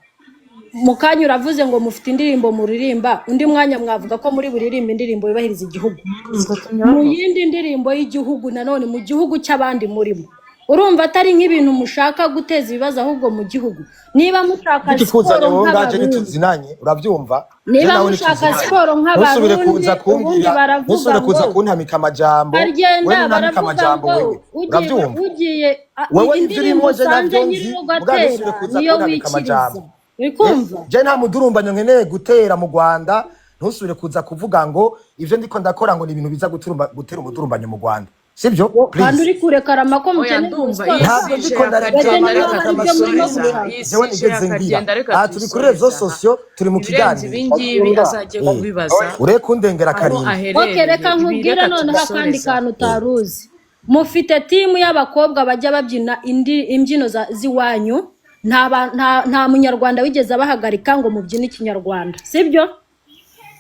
mu kanya uravuze ngo mufite indirimbo muririmba, undi mwanya mwavuga ko muri buririmba indirimbo yubahiriza igihugu, mu yindi ndirimbo y'igihugu nanone mu gihugu cy'abandi murimo. Urumva atari nk'ibintu mushaka guteza ibibazo ahubwo mu gihugu? Niba mushaka Nikikuzanye siporo wowe ngaje nk'Abarundi, ntituzinanye, uravyumva? Je niba nawe mushaka ntituzinanye. siporo Ntusubire nk'Abarundi, kuza ubundi kumbwira, baravuga ntusubire kuza ngo kuntamika amajambo. Wewe bagenda ntuntamika baravuga amajambo ngo wewe. ugiye Uravyumva? ugiye Wewe ivyo indirimbo urimo je usanze navyo nzi, nyir'urugo mugabo ntusubire atera kuza niyo kuntamika wikiriza. amajambo. Uri kumva? Je nta mudurumbanyo nkeneye gutera mu Rwanda. Ntusubire kuza kuvuga ngo ivyo ndiko ndakora ngo ni ibintu biza gutera umudurumbanyo mu Rwanda. Sivyo? Kandi Please. uri kurekarama ko Oya, mukeneye ngo ndumva siporo iyi Ntabwo sije ndiko ya ndarekarama Gake Kagenda, niba reka hari ibyo murimo tuyisoreze aha. gushaka. Iyi Jewe sije ya nigeze ngira. Kagenda, reka Aha turi kuri réseaux tuyisoreze aha. sociaux, turi mu Ibirenze kiganiro. ibi ngibi azajye kubibaza Ure kundengera aho karindwi. Ok, aherereye. reka Ibi nkubwire reka noneho akandi tubisoreze aha. kantu utaruzi. Mufite timu y'abakobwa bajya babyina imbyino z'iwanyu. Nta munyarwanda wigeze abahagarika ngo mubyine ikinyarwanda, sibyo?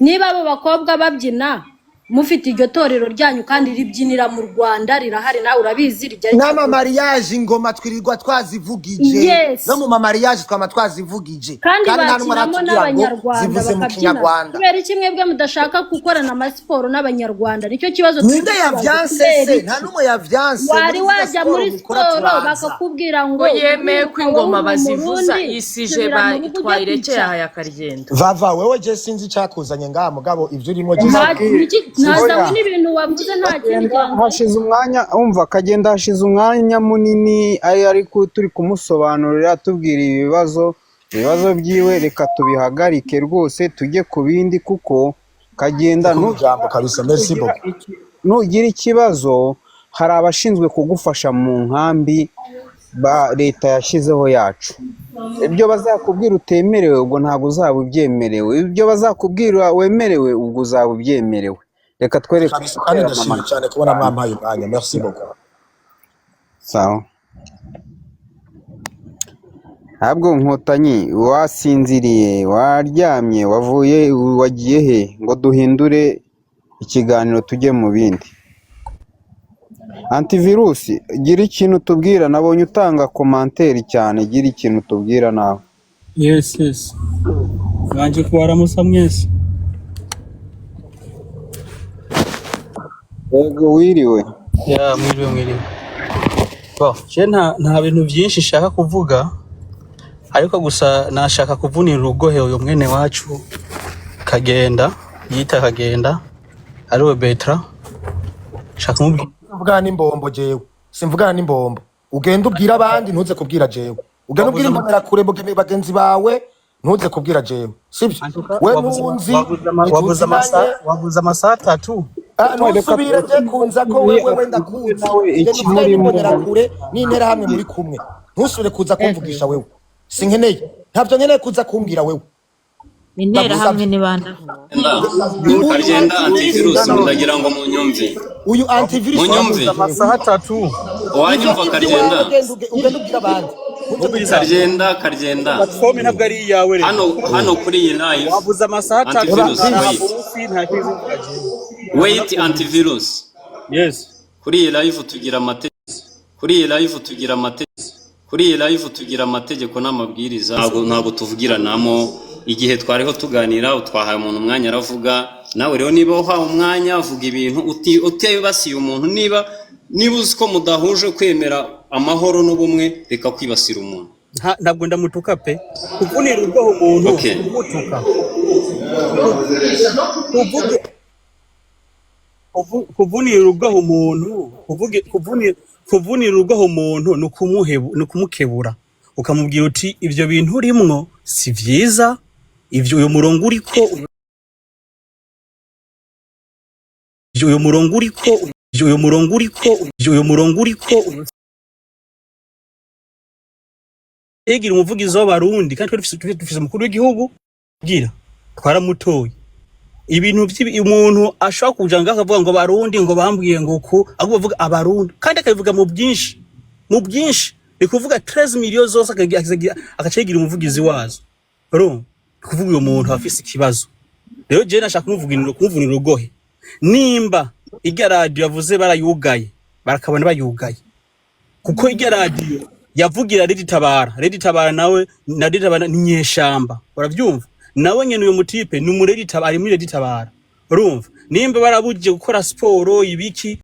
Niba abo bakobwa babyina Mufite iryo torero ryanyu kandi ribyinira mu Rwanda, rirahari, nawe urabizi, rijya N'ama mariage ingoma twirirwa twazivugije. Yes. No mu ma mariage twama twazivugije. Kandi Kandi nta n'umwe bakinamo aratubwira ngo n'abanyarwanda zivuze mu bakabyina. Kinyarwanda. Kubera iki mwebwe mudashaka gukorana amasiporo n'abanyarwanda? Nicyo kibazo turi Ninde kubaza. yavyanse Kubera se? iki? Nta n'umwe yavyanse. Wari Muri ziriya wajya siporo muri mukora siporo turaza. bakakubwira ngo Ko yemeye ko uriruka, wowe ingoma uri bazivuza, Umurundi, isije subira mu rugo ujye twayirekeye kwicara. aha yakagenda. Vava, wewe je sinzi icyakuzanye ngaha, mugabo ivyo urimo je Nta sinzi. ntazanywe Oya. n'ibintu wavuze, nta kindi Kagenda cyanzanye. hashize umwanya, umva, Kagenda hashize umwanya munini ari ariko turi kumusobanurira, tubwira ibibazo byiwe. Reka tubihagarike rwose tujye ku bindi, kuko Kagenda Kuko ijambo kabisa, merci nugira beaucoup. Nugira ikibazo hari abashinzwe kugufasha mu nkambi ba leta yashyizeho yacu. Ibyo bazakubwira utemerewe, ubwo ntabwo uzaba ubyemerewe. Ibyo bazakubwira wemerewe, ubwo uzaba ubyemerewe. Reka twereke Kabisa, kandi gutera ndashimye mama. cyane kubona mwampaye umwanya, merci beaucoup. Sawa. Ntabwo Nkotanyi wasinziriye, waryamye, wavuye, wagiye he ngo duhindure ikiganiro tujye mu bindi? Antivirusi, gira ikintu tubwira. Nabonye utanga commentaire cyane, gira ikintu tubwira nawe. Yes. Mwanje kubaramusa mwese. Yego, wiriwe. Ya, mwiriwe mwiriwe. Bo, je nta bintu byinshi nshaka kuvuga, ariko gusa nashaka kuvunira urugohe uyu mwene wacu Kagenda, yita Kagenda, ariwe Betra. Shaka kumubwira. Simvugana n'imbombo jewe, simvugana n'imbombo. Ugenda ubwira abandi, ntuze kubwira jewe. Ugenda Wavuze ubwira ama imbonerakure bagenzi bawe, ntuze kubwira jewe, sibyo? We wavuze ntunzi wavuze ama- wavuze amasaha ntituziranye. Wavuze amasaha 3. Ah, Reka ntusubire je kunza ko tubwire wewe wenda atubwire kuzi. nawe Genda uvugane ikimurimo. n'imbonerakure n'interahamwe muri kumwe, ntusubire kuza kumvugisha wewe. Sinkeneye, ntabyo nkeneye kuza kumbwira wewe. Interahamwe Ndagusabye. ni bande? Uyu Kagenda antivirus, antivirus, ndagira ngo munyumve. Uyu antivirus Munyumve. wamuzi Amasaha 3. ivyo Wanyumva ivyo Kagenda? wawe, genda ugenda ubwira abandi, ntuze kubwira Kagenda, Kagenda. Platform ntabwo ari iyawe rero. Hano kuri iyi live Wavuze amasaha 3 antivirus, araha wait. burufi nta kizi kagenda. Wait, antivirus. Yes. Kuri iyi live tugira amategeko. Kuri iyi live tugira amategeko. Kuri iyi live tugira amategeko n'amabwiriza. Ntabwo tuvugiranamo. Igihe twariho tuganira twahaye umuntu umwanya aravuga. Nawe rero niba uhawe umwanya vuga ibintu utibasiye umuntu. Niba uzi ko mudahuje kwemera amahoro n'ubumwe, reka kwibasira umuntu. Ntabwo ndamutuka pe. Kuvunira urugohe umuntu Okay. kumutuka. Kuvuga kuvunira urugohe umuntu, kuvunira urugohe umuntu ni ni ukumukebura, ukamubwira uti ibyo bintu urimwo si vyiza, ivyo uyu murongo uriko, ivyo uyu murongo uriko, ivyo uyu murongo uriko, ivyo uyu murongo uriko. Yigira umuvugizi w'abarundi kandi twe dufise umukuru w'igihugu bwira twaramutoye. Ibintu umuntu ashobora kuja ngaho akavuga ngo abarundi ngo bambwiye ngo ku ahubwo bavuga abarundi, kandi akabivuga mu byinshi, mu byinshi ni kuvuga 13 millions zose, agaca yigira umuvugizi wazo. Urumva, ni kuvuga uyo muntu afise ikibazo. Rero jewe nashaka kumuvunira urugohe. Nimba irya radio yavuze barayugaye, barakabona bayugaye, kuko irya radio yavugira Redi Tabara, Redi Tabara nawe na Redi Tabara ni nyeshamba, uravyumva? Nawe nyene uyo mutipe ni umuredi Tabara, ari muri Redi Tabara. Urumva, nimba barabujije gukora siporo ibiki.